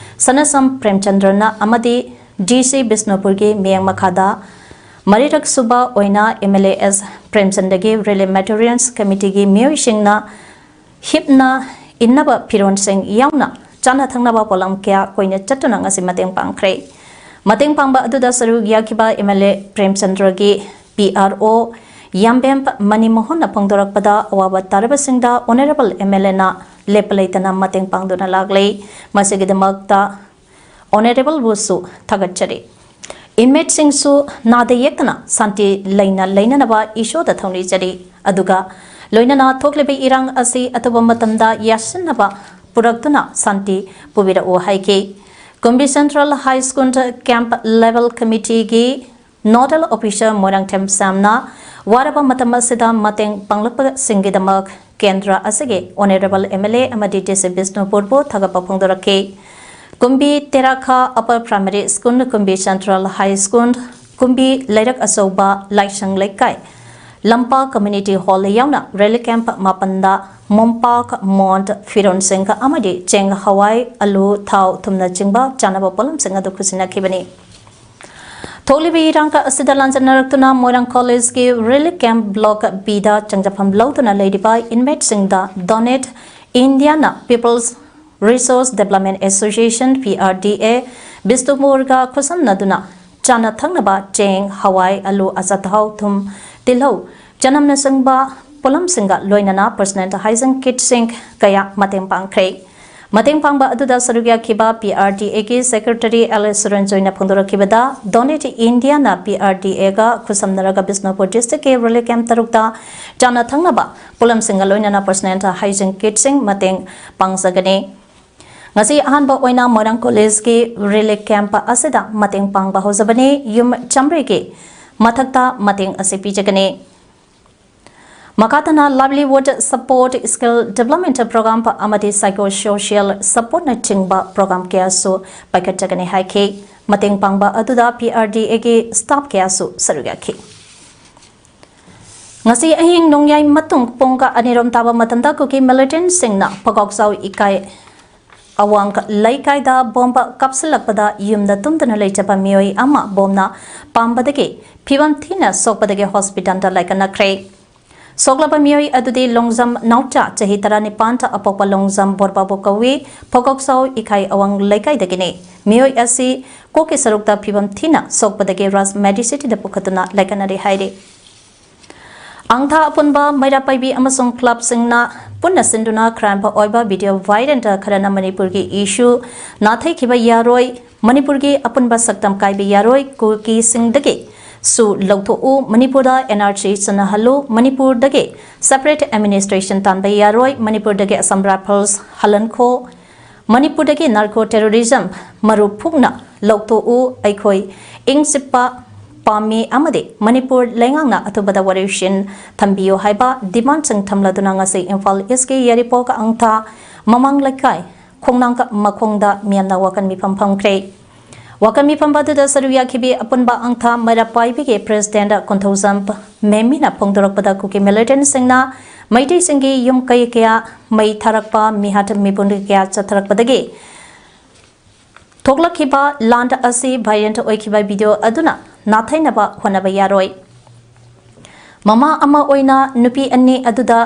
ꯁꯅꯥꯁꯝ ꯄ꯭ꯔꯦꯝꯆꯟꯗ꯭ꯔꯅ ꯑꯃꯗꯤ DC ꯕꯤꯁꯅꯨꯄꯨꯔꯒꯤ ꯃꯤꯠꯌꯦꯡ ꯃꯈꯥꯗ ꯃꯔꯤꯔꯛ ꯁꯨꯕ ꯑꯣꯏꯅ MLA ꯑꯦꯁ ꯄ꯭ꯔꯦꯝꯆꯟꯗ꯭ꯔꯒꯤ ꯔꯤꯂꯤꯐ ꯃꯦꯇꯔꯤꯌꯦꯜꯁ ꯀꯃꯤꯇꯤꯒꯤ ꯃꯤꯑꯣꯏꯁꯤꯡꯅ ꯍꯤꯞꯅ ꯏꯟꯅꯕ ꯐꯤꯔꯣꯟꯁꯤꯡ ꯌꯥꯎꯅ ꯆꯥꯅ ꯊꯛꯅꯕ ꯄꯣꯠꯂꯝ ꯀꯌꯥ ꯀꯣꯏꯅ ꯆꯠꯇꯨꯅ ꯉꯁꯤ ꯃꯇꯦꯡ ꯄꯥꯡꯈ꯭ꯔꯦ꯫ ꯃꯇꯦꯡ ꯄꯥꯡꯕ ꯑꯗꯨꯗ ꯁꯔꯨꯛ ꯌꯥꯈꯤꯕ MLA ꯄ꯭ꯔꯦꯝꯆꯟꯗ꯭ꯔꯒꯤ PRO ꯌꯥꯝꯕꯦꯝ ꯃꯅꯤꯃꯣꯍꯟꯅ ꯐꯣꯡꯗꯣꯔꯛꯄꯗ, ꯑꯋꯥꯕ ꯇꯥꯔꯕꯁꯤꯡꯗ Honourable MLAꯅ ꯂꯦꯞꯄ ꯂꯩꯇꯅ ꯃꯇꯦꯡ ꯄꯥꯡꯗꯨꯅ ꯂꯥꯛꯂꯦ꯫ ꯃꯁꯤꯒꯤꯗꯃꯛꯇ Honourableꯕꯨꯁꯨ ꯊꯥꯒꯠꯆꯔꯤ꯫ ꯏꯟꯃꯦꯠꯁꯤꯡꯁꯨ ꯅꯥꯗ ꯌꯦꯛꯇꯅ ꯁꯥꯟꯇꯤ ꯂꯩꯅ ꯂꯩꯅꯅꯕ ꯏꯁꯣꯔꯗ ꯊꯧꯅꯤꯖꯔꯤ꯫ ꯑꯗꯨꯒ ꯂꯣꯏꯅꯅ ꯊꯣꯛꯂꯤꯕ ꯏꯔꯥꯡ ꯑꯁꯤ ꯑꯊꯨꯕ ꯃꯇꯝꯗ ꯌꯥꯁꯤꯟꯅꯕ ꯄꯨꯔꯛꯇꯨꯅ ꯁꯥꯟꯇꯤ ꯄꯨꯕꯤꯔꯛꯎ ꯍꯥꯏꯈꯤ꯫ ꯀꯨꯝꯕꯤ Central High School Camp Level Committeeꯒꯤ Nodal Officer Moirangthem ꯁ꯭ꯌꯥꯝꯅ ꯋꯥꯔꯕ ꯃꯇꯝ ꯑꯁꯤꯗ ꯃꯇꯦꯡ ꯄꯥꯡꯂꯛꯄꯁꯤꯡꯒꯤꯗꯃꯛ ꯀꯦꯟꯗ꯭ꯔ ꯑꯁꯤꯒꯤ Honourable MLA ꯑꯃꯗꯤ DC ꯕꯤꯁꯅꯨꯄꯨꯔꯕꯨ ꯊꯥꯒꯠꯄ ꯐꯣꯡꯗꯣꯔꯛꯈꯤ꯫ ꯀꯨꯝꯕꯤ ꯇꯦꯔꯥꯈꯥ Upper Primary School, ꯀꯨꯝꯕꯤ Central High School, ꯀꯨꯝꯕꯤ ꯂꯩꯔꯛ ꯑꯆꯧꯕ ꯂꯥꯏꯁꯪ ꯂꯩꯀꯥꯏ, ꯂꯝꯄꯥꯛ Community Hall ꯌꯥꯎꯅ ꯔꯤꯂꯤꯐ ꯀꯦꯝꯞ ꯃꯥꯄꯟꯗ ꯃꯣꯝꯄꯥꯛ, ꯃꯣꯟ, ꯐꯤꯔꯣꯟꯁꯤꯡ ꯑꯃꯗꯤ ꯆꯦꯡ, ꯍꯋꯥꯏ, ꯑꯂꯨ, ꯊꯥꯎ, ꯊꯨꯝꯅꯆꯤꯡꯕ ꯆꯥꯅꯕ ꯄꯣꯠꯂꯝꯁꯤꯡ ꯑꯗꯨ ꯈꯨꯠꯁꯤꯟꯅꯈꯤꯕꯅꯤ꯫ ꯊꯣꯛꯂꯤꯕ ꯏꯔꯥꯡ ꯑꯁꯤꯗ ꯂꯥꯟꯖꯟꯅꯔꯛꯇꯨꯅ ꯃꯣꯏꯔꯥꯡ ꯀꯣꯂꯦꯖꯀꯤ ꯔꯤꯂꯤꯐ ꯀꯦꯝꯞ ꯕ꯭ꯂꯣꯛ ꯕꯤꯗ ꯆꯪꯖꯐꯝ ꯂꯧꯗꯨꯅ ꯂꯩꯔꯤꯕ ꯏꯟꯃꯦꯠꯁꯤꯡꯗ donate Indian people's resource development association, P R D A, ꯕꯤꯁꯅꯨꯄꯨꯔꯒ ꯈꯨꯠꯁꯝꯅꯗꯨꯅ ꯆꯥꯅ ꯊꯛꯅꯕ ꯆꯦꯡ, ꯍꯋꯥꯏ, ꯑꯂꯨ, ꯑꯆꯥꯊꯥꯎ, ꯊꯨꯝ, ꯇꯤꯜꯍꯧ, ꯆꯅꯝꯅꯆꯤꯡꯕ ꯄꯣꯠꯂꯝꯁꯤꯡꯒ ꯂꯣꯏꯅꯅ ꯄꯔꯁꯅꯦꯜ ꯍꯥꯏꯖꯤꯟ ꯀꯤꯠꯁꯤꯡ ꯀꯌꯥ ꯃꯇꯦꯡ ꯄꯥꯡꯈ꯭ꯔꯦ꯫ ꯃꯇꯦꯡ ꯄꯥꯡꯕ ꯑꯗꯨꯗ ꯁꯔꯨꯛ ꯌꯥꯈꯤꯕ ꯄꯤ ꯑꯥꯔ ꯗꯤ ꯑꯦꯒꯤ ꯁꯦꯀ꯭ꯔꯦꯇꯔꯤ ꯑꯦꯜ ꯑꯦꯁ ꯁꯨꯔꯟꯖꯣꯏꯅ ꯐꯣꯡꯗꯣꯔꯛꯈꯤꯕꯗ, ꯗꯣꯅꯦꯠ ꯏꯟꯗꯤꯌꯥꯅ ꯄꯤ ꯑꯥꯔ ꯗꯤ ꯑꯦꯒ ꯈꯨꯠꯁꯝꯅꯔꯒ ꯕꯤꯁꯅꯨꯄꯨꯔ ꯗꯤꯁꯇ꯭ꯔꯤꯛꯀꯤ ꯔꯤꯂꯤꯐ ꯀꯦꯝꯞ ꯇꯔꯨꯛꯇ ꯆꯥꯅ ꯊꯛꯅꯕ ꯄꯣꯠꯂꯝꯁꯤꯡꯒ ꯂꯣꯏꯅꯅ ꯄꯔꯁꯅꯦꯜ ꯍꯥꯏꯖꯤꯟ ꯀꯤꯠꯁꯤꯡ ꯃꯇꯦꯡ ꯄꯥꯡꯖꯒꯅꯤ꯫ ꯉꯁꯤ ꯑꯍꯥꯟꯕ ꯑꯣꯏꯅ ꯃꯣꯏꯔꯥꯡ ꯀꯣꯂꯦꯖꯀꯤ ꯔꯤꯂꯤꯐ ꯀꯦꯝꯞ ꯑꯁꯤꯗ ꯃꯇꯦꯡ ꯄꯥꯡꯕ ꯍꯧꯖꯕꯅꯤ꯫ ꯌꯨꯝ ꯆꯥꯝꯃꯔꯤꯒꯤ ꯃꯊꯛꯇ ꯃꯇꯦꯡ ꯑꯁꯤ ꯄꯤꯖꯒꯅꯤ꯫ ꯃꯈꯥ ꯇꯥꯅ ꯂꯥꯏꯚꯂꯤꯍꯨꯗ ꯁꯄꯣꯔꯠ, ꯁ꯭ꯀꯤꯜ ꯗꯦꯕꯂꯞꯃꯦꯟ ꯄ꯭ꯔꯣꯒ꯭ꯔꯥꯝ ꯑꯃꯗꯤ ꯁꯥꯏꯀꯣ ꯁꯣꯁꯤꯌꯦꯜ ꯁꯄꯣꯔꯠꯅꯆꯤꯡꯕ ꯄ꯭ꯔꯣꯒ꯭ꯔꯥꯝ ꯀꯌꯥꯁꯨ ꯄꯥꯏꯈꯠꯆꯒꯅꯤ ꯍꯥꯏꯈꯤ꯫ ꯃꯇꯦꯡ ꯄꯥꯡꯕ ꯑꯗꯨꯗ ꯄꯤ ꯑꯥꯔ ꯗꯤ ꯑꯦꯒꯤ ꯁ꯭ꯇꯥꯐ ꯀꯌꯥꯁꯨ ꯁꯔꯨꯛ ꯌꯥꯈꯤ꯫ ꯉꯁꯤ ꯑꯍꯤꯡ ꯅꯣꯡꯌꯥꯏ ꯃꯇꯨꯡ ꯄꯨꯡ ꯑꯅꯤꯔꯣꯝ ꯇꯥꯕ ꯃꯇꯝꯗ ꯀꯨꯀꯤ ꯃꯤꯂꯤꯇꯦꯟꯠꯁꯤꯡꯅ ꯐꯣꯀꯣꯛꯆꯥꯎ ꯏꯀꯥꯏ ꯑꯋꯥꯡ ꯂꯩꯀꯥꯏꯗ ꯕꯣꯝꯕ ꯀꯥꯞꯁꯤꯜꯂꯛꯄꯗ ꯌꯨꯝꯗ ꯇꯨꯝꯗꯨꯅ ꯂꯩꯖꯕ ꯃꯤꯑꯣꯏ ꯑꯃ ꯕꯣꯝꯅ ꯄꯥꯝꯕꯗꯒꯤ ꯐꯤꯕꯝ ꯊꯤꯅ ꯁꯣꯛꯄꯗꯒꯤ ꯍꯣꯁꯄꯤꯇꯥꯜꯗ ꯂꯥꯏꯀꯠꯅꯈ꯭ꯔꯦ꯫ ꯁꯣꯛꯂꯕ ꯃꯤꯑꯣꯏ ꯑꯗꯨꯗꯤ ꯂꯣꯡꯖꯝ ꯅꯥꯎꯆꯥ, ꯆꯍꯤ ꯇꯔꯥꯅꯤꯄꯥꯟꯗ ꯑꯄꯣꯛꯄ ꯂꯣꯡꯖꯝ ꯕꯣꯔꯕꯥꯕꯨ ꯀꯧꯏ, ꯐꯣꯀꯣꯛꯆꯥꯎ ꯏꯀꯥꯏ ꯑꯋꯥꯡ ꯂꯩꯀꯥꯏꯗꯒꯤꯅꯤ꯫ ꯃꯤꯑꯣꯏ ꯑꯁꯤ ꯀꯣꯛꯀꯤ ꯁꯔꯨꯛꯇ ꯐꯤꯕꯝ ꯊꯤꯅ ꯁꯣꯛꯄꯗꯒꯤ ꯔꯥꯖ ꯃꯦꯗꯤꯁꯤꯇꯤꯗ ꯄꯨꯈꯠꯇꯨꯅ ꯂꯥꯏꯀꯠꯅꯔꯤ ꯍꯥꯏꯔꯤ꯫ ꯑꯪꯊꯥ ꯑꯄꯨꯟꯕ ꯃꯩꯔꯥ ꯄꯥꯏꯕꯤ ꯑꯃꯁꯨꯡ ꯀ꯭ꯂꯕꯁꯤꯡꯅ ꯄꯨꯟꯅ ꯁꯤꯟꯗꯨꯅ ꯈ꯭ꯔꯥꯏꯝ ꯑꯣꯏꯕ ꯚꯤꯗꯤꯑꯣ ꯚꯥꯏꯔꯦꯜ ꯈꯔꯅ ꯃꯅꯤꯄꯨꯔꯒꯤ ꯏꯁꯨ ꯅꯥꯊꯩꯈꯤꯕ ꯌꯥꯔꯣꯏ, ꯃꯅꯤꯄꯨꯔꯒꯤ ꯑꯄꯨꯟꯕ ꯁꯛꯇꯝ ꯀꯥꯏꯕ ꯌꯥꯔꯣꯏ, ꯀꯨꯀꯤꯁꯤꯡꯗꯒꯤ ꯁꯨ ꯂꯧꯊꯣꯛꯎ, ꯃꯅꯤꯄꯨꯔꯗ ꯑꯦꯟ ꯑꯥꯔ ꯁꯤ ꯆꯠꯅꯍꯜꯂꯨ, ꯃꯅꯤꯄꯨꯔꯗꯒꯤ ꯁꯦꯄꯔꯦꯠ ꯑꯦꯗꯃꯤꯅꯤꯁꯇ꯭ꯔꯦꯁꯟ ꯇꯥꯟꯕ ꯌꯥꯔꯣꯏ, ꯃꯅꯤꯄꯨꯔꯗꯒꯤ ꯑꯁꯥꯝ ꯔꯥꯏꯐꯜꯁ ꯍꯜꯍꯟꯈꯣ, ꯃꯅꯤꯄꯨꯔꯗꯒꯤ ꯅꯥꯔꯀꯣ ꯇꯦꯔꯣꯔꯤꯖꯝ ꯃꯔꯨ ꯐꯨꯛꯅ ꯂꯧꯊꯣꯛꯎ, ꯑꯩꯈꯣꯏ ꯏꯪ ꯆꯤꯛꯄ ꯄꯥꯝꯃꯤ ꯑꯃꯗꯤ ꯃꯅꯤꯄꯨꯔ ꯂꯩꯉꯥꯛꯅ ꯑꯊꯨꯕꯗ ꯋꯥꯔꯦꯞꯁꯤꯟ ꯊꯝꯕꯤꯌꯨ ꯍꯥꯏꯕ ꯗꯤꯃꯥꯟꯁꯤꯡ ꯊꯝꯂꯗꯨꯅ ꯉꯁꯤ ꯏꯝꯐꯥꯜ ꯏꯁꯀꯤ ꯌꯥꯏꯔꯤꯄꯣꯛ ꯑꯪꯊꯥ ꯃꯃꯥꯡ ꯂꯩꯀꯥꯏ ꯈꯣꯡꯅꯥꯡ ꯃꯈꯣꯡꯗ ꯃꯤꯌꯥꯝꯅ ꯋꯥꯀꯟ ꯃꯤꯐꯝ ꯐꯝꯈ꯭ꯔꯦ꯫ ꯋꯥꯀꯟ ꯃꯤꯐꯝ ꯑꯗꯨꯗ ꯁꯔꯨꯛ ꯌꯥꯈꯤꯕꯤ ꯑꯄꯨꯟꯕ ꯑꯪꯊꯥ ꯃꯩꯔꯥ ꯄꯥꯏꯕꯤꯒꯤ ꯄ꯭ꯔꯦꯁꯤꯗꯦꯟꯠ ꯀꯣꯟꯊꯧꯖꯝ ꯃꯦꯃꯤꯅ ꯐꯣꯡꯗꯣꯔꯛꯄꯗ ꯀꯨꯀꯤ ꯃꯤꯂꯤꯇꯦꯟꯠꯁꯤꯡꯅ ꯃꯩꯇꯩꯁꯤꯡꯒꯤ ꯌꯨꯝ ꯀꯩ ꯀꯌꯥ ꯃꯩ ꯊꯥꯔꯛꯄ, ꯃꯤꯍꯥꯠ ꯃꯤꯄꯨꯟ ꯀꯌꯥ ꯆꯠꯊꯔꯛꯄꯗꯒꯤ ꯊꯣꯛꯂꯛꯈꯤꯕ ꯂꯥꯟ ꯑꯁꯤ violent ꯑꯣꯏꯈꯤꯕ video ꯑꯗꯨꯅ ꯅꯥꯊꯩꯅꯕ ꯍꯣꯠꯅꯕ ꯌꯥꯔꯣꯏ꯫ ꯃꯃꯥ ꯑꯃ ꯑꯣꯏꯅ ꯅꯨꯄꯤ ꯑꯅꯤ ꯑꯗꯨꯗ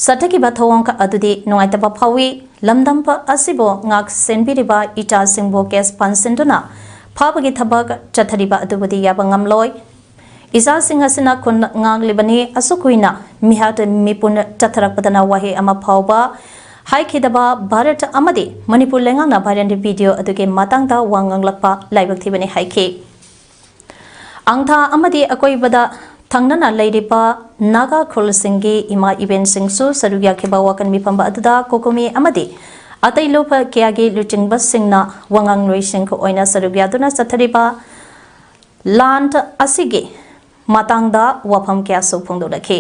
ꯆꯠꯊꯈꯤꯕ ꯊꯧꯑꯣꯡ ꯑꯗꯨꯗꯤ ꯅꯨꯡꯉꯥꯏꯇꯕ ꯐꯥꯎꯏ꯫ ꯂꯝꯗꯝ ꯑꯁꯤꯕꯨ ꯉꯥꯛ ꯁꯦꯟꯕꯤꯔꯤꯕ ꯏꯆꯥꯁꯤꯡꯕꯨ case ꯄꯥꯟꯁꯤꯟꯗꯨꯅ ꯐꯥꯕꯒꯤ ꯊꯕꯛ ꯆꯠꯊꯔꯤꯕ ꯑꯗꯨꯕꯨꯗꯤ ꯌꯥꯕ ꯉꯝꯂꯣꯏ꯫ ꯏꯆꯥꯁꯤꯡ ꯑꯁꯤꯅ ꯈꯨꯟ ꯉꯥꯛꯂꯤꯕꯅꯤ꯫ ꯑꯁꯨꯛ ꯀꯨꯏꯅ ꯃꯤꯍꯥꯠ ꯃꯤꯄꯨꯟ ꯆꯠꯊꯔꯛꯄꯗꯅ ꯋꯥꯍꯩ ꯑꯃ ꯐꯥꯎꯕ ꯍꯥꯏꯈꯤꯗꯕ ꯚꯥꯔꯠ ꯑꯃꯗꯤ ꯃꯅꯤꯄꯨꯔ ꯂꯩꯉꯥꯛꯅ violent video ꯑꯗꯨꯒꯤ ꯃꯇꯥꯡꯗ ꯋꯥ ꯉꯥꯡꯂꯛꯄ ꯂꯥꯏꯕꯛ ꯊꯤꯕꯅꯤ ꯍꯥꯏꯈꯤ꯫ ꯑꯪꯊꯥ ꯑꯃꯗꯤ ꯑꯀꯣꯏꯕꯗ ꯊꯪꯅꯅ ꯂꯩꯔꯤꯕ ꯅꯥꯒꯥ ꯈꯨꯜꯁꯤꯡꯒꯤ ꯏꯃꯥ ꯏꯕꯦꯟꯁꯤꯡꯁꯨ ꯁꯔꯨꯛ ꯌꯥꯈꯤꯕ ꯋꯥꯀꯟ ꯃꯤꯐꯝ ꯑꯗꯨꯗ ꯀꯣꯀꯣꯃꯤ ꯑꯃꯗꯤ ꯑꯇꯩ ꯂꯨꯞ ꯀꯌꯥꯒꯤ ꯂꯨꯆꯤꯡꯕꯁꯤꯡꯅ ꯋꯥꯉꯥꯡꯂꯣꯏꯁꯤꯡ ꯑꯣꯏꯅ ꯁꯔꯨꯛ ꯌꯥꯗꯨꯅ ꯆꯠꯊꯔꯤꯕ ꯂꯥꯟ ꯑꯁꯤꯒꯤ ꯃꯇꯥꯡꯗ ꯋꯥꯐꯝ ꯀꯌꯥꯁꯨ ꯐꯣꯡꯗꯣꯛꯂꯛꯈꯤ꯫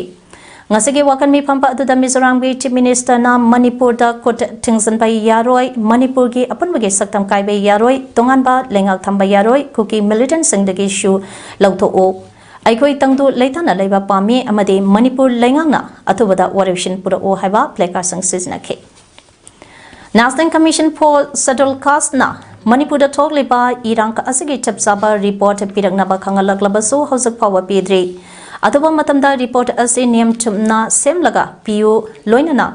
ꯉꯁꯤꯒꯤ ꯋꯥꯀꯟ ꯃꯤꯐꯝ ꯑꯗꯨꯗ ꯃꯤꯖꯣꯔꯥꯝꯒꯤ Chief Minister ꯅ ꯃꯅꯤꯄꯨꯔꯗ ꯈꯨꯠ ꯊꯤꯡꯖꯤꯟꯕ ꯌꯥꯔꯣꯏ, ꯃꯅꯤꯄꯨꯔꯒꯤ ꯑꯄꯨꯟꯕꯒꯤ ꯁꯛꯇꯝ ꯀꯥꯏꯕ ꯌꯥꯔꯣꯏ, ꯇꯣꯉꯥꯟꯕ ꯂꯩꯉꯥꯛ ꯊꯝꯕ ꯌꯥꯔꯣꯏ, ꯀꯨꯀꯤ militant ꯁꯤꯡꯗꯒꯤꯁꯨ ꯂꯧꯊꯣꯛꯎ, ꯑꯩꯈꯣꯏ ꯇꯪꯗꯨ ꯂꯩꯇꯥꯅ ꯂꯩꯕ ꯄꯥꯝꯃꯤ ꯑꯃꯗꯤ ꯃꯅꯤꯄꯨꯔ ꯂꯩꯉꯥꯛꯅ ꯑꯊꯨꯕꯗ ꯋꯥꯔꯦꯞꯁꯤꯟ ꯄꯨꯔꯛꯎ ꯍꯥꯏꯕ placard ꯁꯤꯡ ꯁꯤꯖꯤꯟꯅꯈꯤ꯫ National Commission for Scheduled Caste ꯅ ꯃꯅꯤꯄꯨꯔꯗ ꯊꯣꯛꯂꯤꯕ ꯏꯔꯥꯡ ꯑꯁꯤꯒꯤ ꯆꯞ ꯆꯥꯕ report ꯄꯤꯔꯛꯅꯕ ꯈꯪꯍꯜꯂꯛꯂꯕꯁꯨ ꯍꯧꯖꯤꯛ ꯐꯥꯎꯕ ꯄꯤꯗ꯭ꯔꯤ꯫ ꯑꯊꯨꯕ ꯃꯇꯝꯗ report ꯑꯁꯤ ꯅꯤꯌꯝ ꯆꯨꯝꯅ ꯁꯦꯝꯂꯒ ꯄꯤꯌꯨ, ꯂꯣꯏꯅꯅ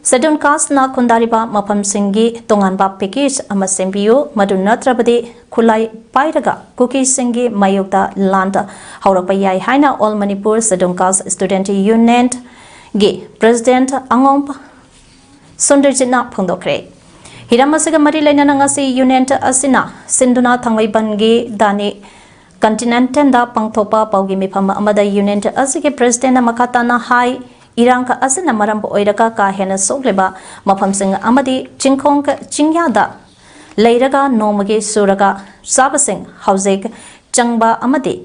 Scheduled Caste ꯅ ꯈꯨꯟꯗꯥꯔꯤꯕ ꯃꯐꯝꯁꯤꯡꯒꯤ ꯇꯣꯉꯥꯟꯕ package ꯑꯃ ꯁꯦꯝꯕꯤꯌꯨ, ꯃꯗꯨ ꯅꯠꯇ꯭ꯔꯕꯗꯤ ꯈꯨꯠꯂꯥꯏ ꯄꯥꯏꯔꯒ ꯀꯨꯀꯤꯁꯤꯡꯒꯤ ꯃꯥꯌꯣꯛꯇ ꯂꯥꯟ ꯍꯧꯔꯛꯄ ꯌꯥꯏ ꯍꯥꯏꯅ All Manipur Scheduled Caste Student Union ꯒꯤ President ꯑꯉꯣꯝ ꯁꯨꯟꯗꯔꯖꯤꯠꯅ ꯐꯣꯡꯗꯣꯛꯈ꯭ꯔꯦ꯫ ꯍꯤꯔꯝ ꯑꯁꯤꯒ ꯃꯔꯤ ꯂꯩꯅꯅ ꯉꯁꯤ union ꯑꯁꯤꯅ ꯁꯤꯟꯗꯨꯅ ꯊꯥꯡꯃꯩꯕꯟꯒꯤ ꯗꯥꯅꯤ Continental ꯗ ꯄꯥꯡꯊꯣꯛꯄ ꯄꯥꯎꯒꯤ ꯃꯤꯐꯝ ꯑꯃꯗ union ꯑꯁꯤꯒꯤ President ꯅ ꯃꯈꯥ ꯇꯥꯅ ꯍꯥꯏ, ꯏꯔꯥꯡ ꯑꯁꯤꯅ ꯃꯔꯝ ꯑꯣꯏꯔꯒ ꯀꯥ ꯍꯦꯟꯅ ꯁꯣꯛꯂꯤꯕ ꯃꯐꯝꯁꯤꯡ ꯑꯃꯗꯤ ꯆꯤꯡꯈꯣꯡ ꯆꯤꯡꯌꯥꯗ ꯂꯩꯔꯒ ꯅꯣꯡꯃꯒꯤ ꯁꯨꯔꯒ ꯆꯥꯕꯁꯤꯡ ꯍꯧꯖꯤꯛ ꯆꯪꯕ ꯑꯃꯗꯤ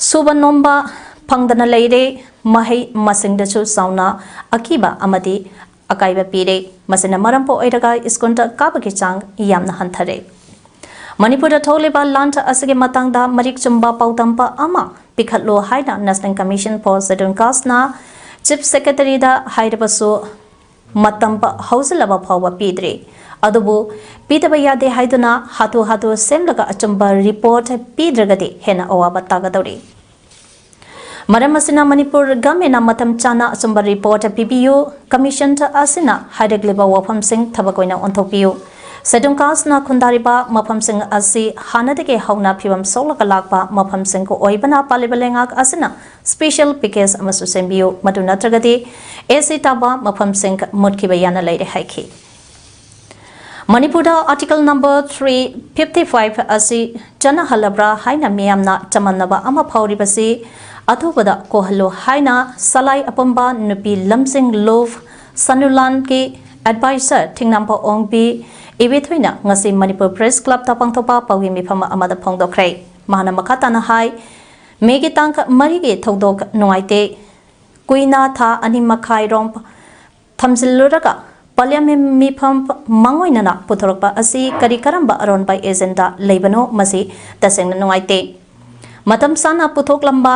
ꯁꯨꯕ ꯅꯣꯝꯕ ꯐꯪꯗꯅ ꯂꯩꯔꯦ꯫ ꯃꯍꯩ ꯃꯁꯤꯡꯗꯁꯨ ꯆꯥꯎꯅ ꯑꯀꯤꯕ ꯑꯃꯗꯤ ꯑꯀꯥꯏꯕ ꯄꯤꯔꯦ꯫ ꯃꯁꯤꯅ ꯃꯔꯝ ꯑꯣꯏꯔꯒ ꯁ꯭ꯀꯨꯜꯗ ꯀꯥꯕꯒꯤ ꯆꯥꯡ ꯌꯥꯝꯅ ꯍꯟꯊꯔꯦ꯫ ꯃꯅꯤꯄꯨꯔꯗ ꯊꯣꯛꯂꯤꯕ ꯂꯥꯟ ꯑꯁꯤꯒꯤ ꯃꯇꯥꯡꯗ ꯃꯔꯤꯛ ꯆꯨꯝꯕ ꯄꯥꯎꯗꯝꯕ ꯑꯃ ꯄꯤꯈꯠꯂꯨ ꯍꯥꯏꯅ National Commission for Scheduled Caste ꯅ Chief Secretary ꯗ ꯍꯥꯏꯔꯕꯁꯨ, ꯃꯇꯝ ꯍꯧꯖꯤꯜꯂꯕ ꯐꯥꯎꯕ ꯄꯤꯗ꯭ꯔꯤ꯫ ꯑꯗꯨꯕꯨ ꯄꯤꯗꯕ ꯌꯥꯗꯦ ꯍꯥꯏꯗꯨꯅ ꯍꯥꯊꯨ ꯍꯥꯊꯨ ꯁꯦꯝꯂꯒ ꯑꯆꯨꯝꯕ ꯔꯤꯄꯣꯔꯠ ꯄꯤꯗ꯭ꯔꯒꯗꯤ ꯍꯦꯟꯅ ꯑꯋꯥꯕ ꯇꯥꯒꯗꯧꯔꯤ꯫ ꯃꯔꯝ ꯑꯁꯤꯅ ꯃꯅꯤꯄꯨꯔ ꯒꯃꯦꯟꯅ ꯃꯇꯝ ꯆꯥꯅ ꯑꯆꯨꯝꯕ ꯔꯤꯄꯣꯔꯠ ꯄꯤꯕꯤꯌꯨ, ꯀꯃꯤꯁꯟ ꯑꯁꯤꯅ ꯍꯥꯏꯔꯛꯂꯤꯕ ꯋꯥꯐꯝꯁꯤꯡ ꯊꯕꯛ ꯑꯣꯏꯅ ꯑꯣꯟꯊꯣꯛꯄꯤꯌꯨ꯫ ꯁꯦꯗꯨꯜ ꯀꯥꯁꯅ ꯈꯨꯟꯗꯥꯔꯤꯕ ꯃꯐꯝꯁꯤꯡ ꯑꯁꯤ ꯍꯥꯟꯅꯗꯒꯤ ꯍꯧꯅ ꯐꯤꯕꯝ ꯁꯣꯛꯂꯒ ꯂꯥꯛꯄ ꯃꯐꯝꯁꯤꯡ ꯑꯣꯏꯕꯅ ꯄꯥꯜꯂꯤꯕ ꯂꯩꯉꯥꯛ ꯑꯁꯤꯅ ꯁ꯭ꯄꯦꯁꯦꯜ ꯄꯦꯀꯦꯖ ꯑꯃꯁꯨ ꯁꯦꯝꯕꯤꯌꯨ, ꯃꯗꯨ ꯅꯠꯇ꯭ꯔꯒꯗꯤ ꯑꯦꯁꯤ ꯇꯥꯕ ꯃꯐꯝꯁꯤꯡ ꯃꯨꯠꯈꯤꯕ ꯌꯥꯅ ꯂꯩꯔꯦ ꯍꯥꯏꯈꯤ꯫ ꯃꯅꯤꯄꯨꯔꯗ article number three fifty five ꯑꯁꯤ ꯆꯠꯅꯍꯜꯂꯕ꯭ꯔꯥ ꯍꯥꯏꯅ ꯃꯤꯌꯥꯝꯅ ꯆꯃꯝꯅꯕ ꯑꯃ ꯐꯥꯎꯔꯤꯕꯁꯤ ꯑꯊꯨꯕꯗ ꯀꯣꯛꯍꯜꯂꯨ ꯍꯥꯏꯅ ꯁꯂꯥꯏ ꯑꯄꯨꯝꯕ ꯅꯨꯄꯤ ꯂꯝꯖꯤꯡ ꯂꯨꯞ ꯁꯅꯨꯂꯥꯟꯒꯤ ꯑꯦꯗꯚꯥꯏꯖꯔ ꯊꯤꯡꯅꯥꯝꯕ ꯑꯣꯡꯕꯤ ꯏꯕꯦꯊꯣꯏꯅ ꯉꯁꯤ ꯃꯅꯤꯄꯨꯔ ꯄ꯭ꯔꯦꯁ ꯀ꯭ꯂꯕꯇ ꯄꯥꯡꯊꯣꯛꯄ ꯄꯥꯎꯒꯤ ꯃꯤꯐꯝ ꯑꯃꯗ ꯐꯣꯡꯗꯣꯛꯈ꯭ꯔꯦ꯫ ꯃꯍꯥꯛꯅ ꯃꯈꯥ ꯇꯥꯅ ꯍꯥꯏ, ꯃꯦꯒꯤ ꯇꯥꯡ ꯃꯔꯤꯒꯤ ꯊꯧꯗꯣꯛ ꯅꯨꯡꯉꯥꯏꯇꯦ꯫ ꯀꯨꯏꯅ ꯊꯥ ꯑꯅꯤ ꯃꯈꯥꯏꯔꯣꯝ ꯊꯝꯖꯤꯜꯂꯨꯔꯒ ꯄꯥꯔꯂꯤꯌꯥꯃꯦꯟ ꯃꯤꯐꯝ ꯃꯥꯡꯑꯣꯏꯅꯅ ꯄꯨꯊꯣꯔꯛꯄ ꯑꯁꯤ ꯀꯔꯤ ꯀꯔꯝꯕ ꯑꯔꯣꯟꯕ ꯑꯦꯖꯦꯟꯗꯥ ꯂꯩꯕꯅꯣ? ꯃꯁꯤ ꯇꯁꯦꯡꯅ ꯅꯨꯡꯉꯥꯏꯇꯦ꯫ ꯃꯇꯝ ꯆꯥꯅ ꯄꯨꯊꯣꯛꯂꯝꯕ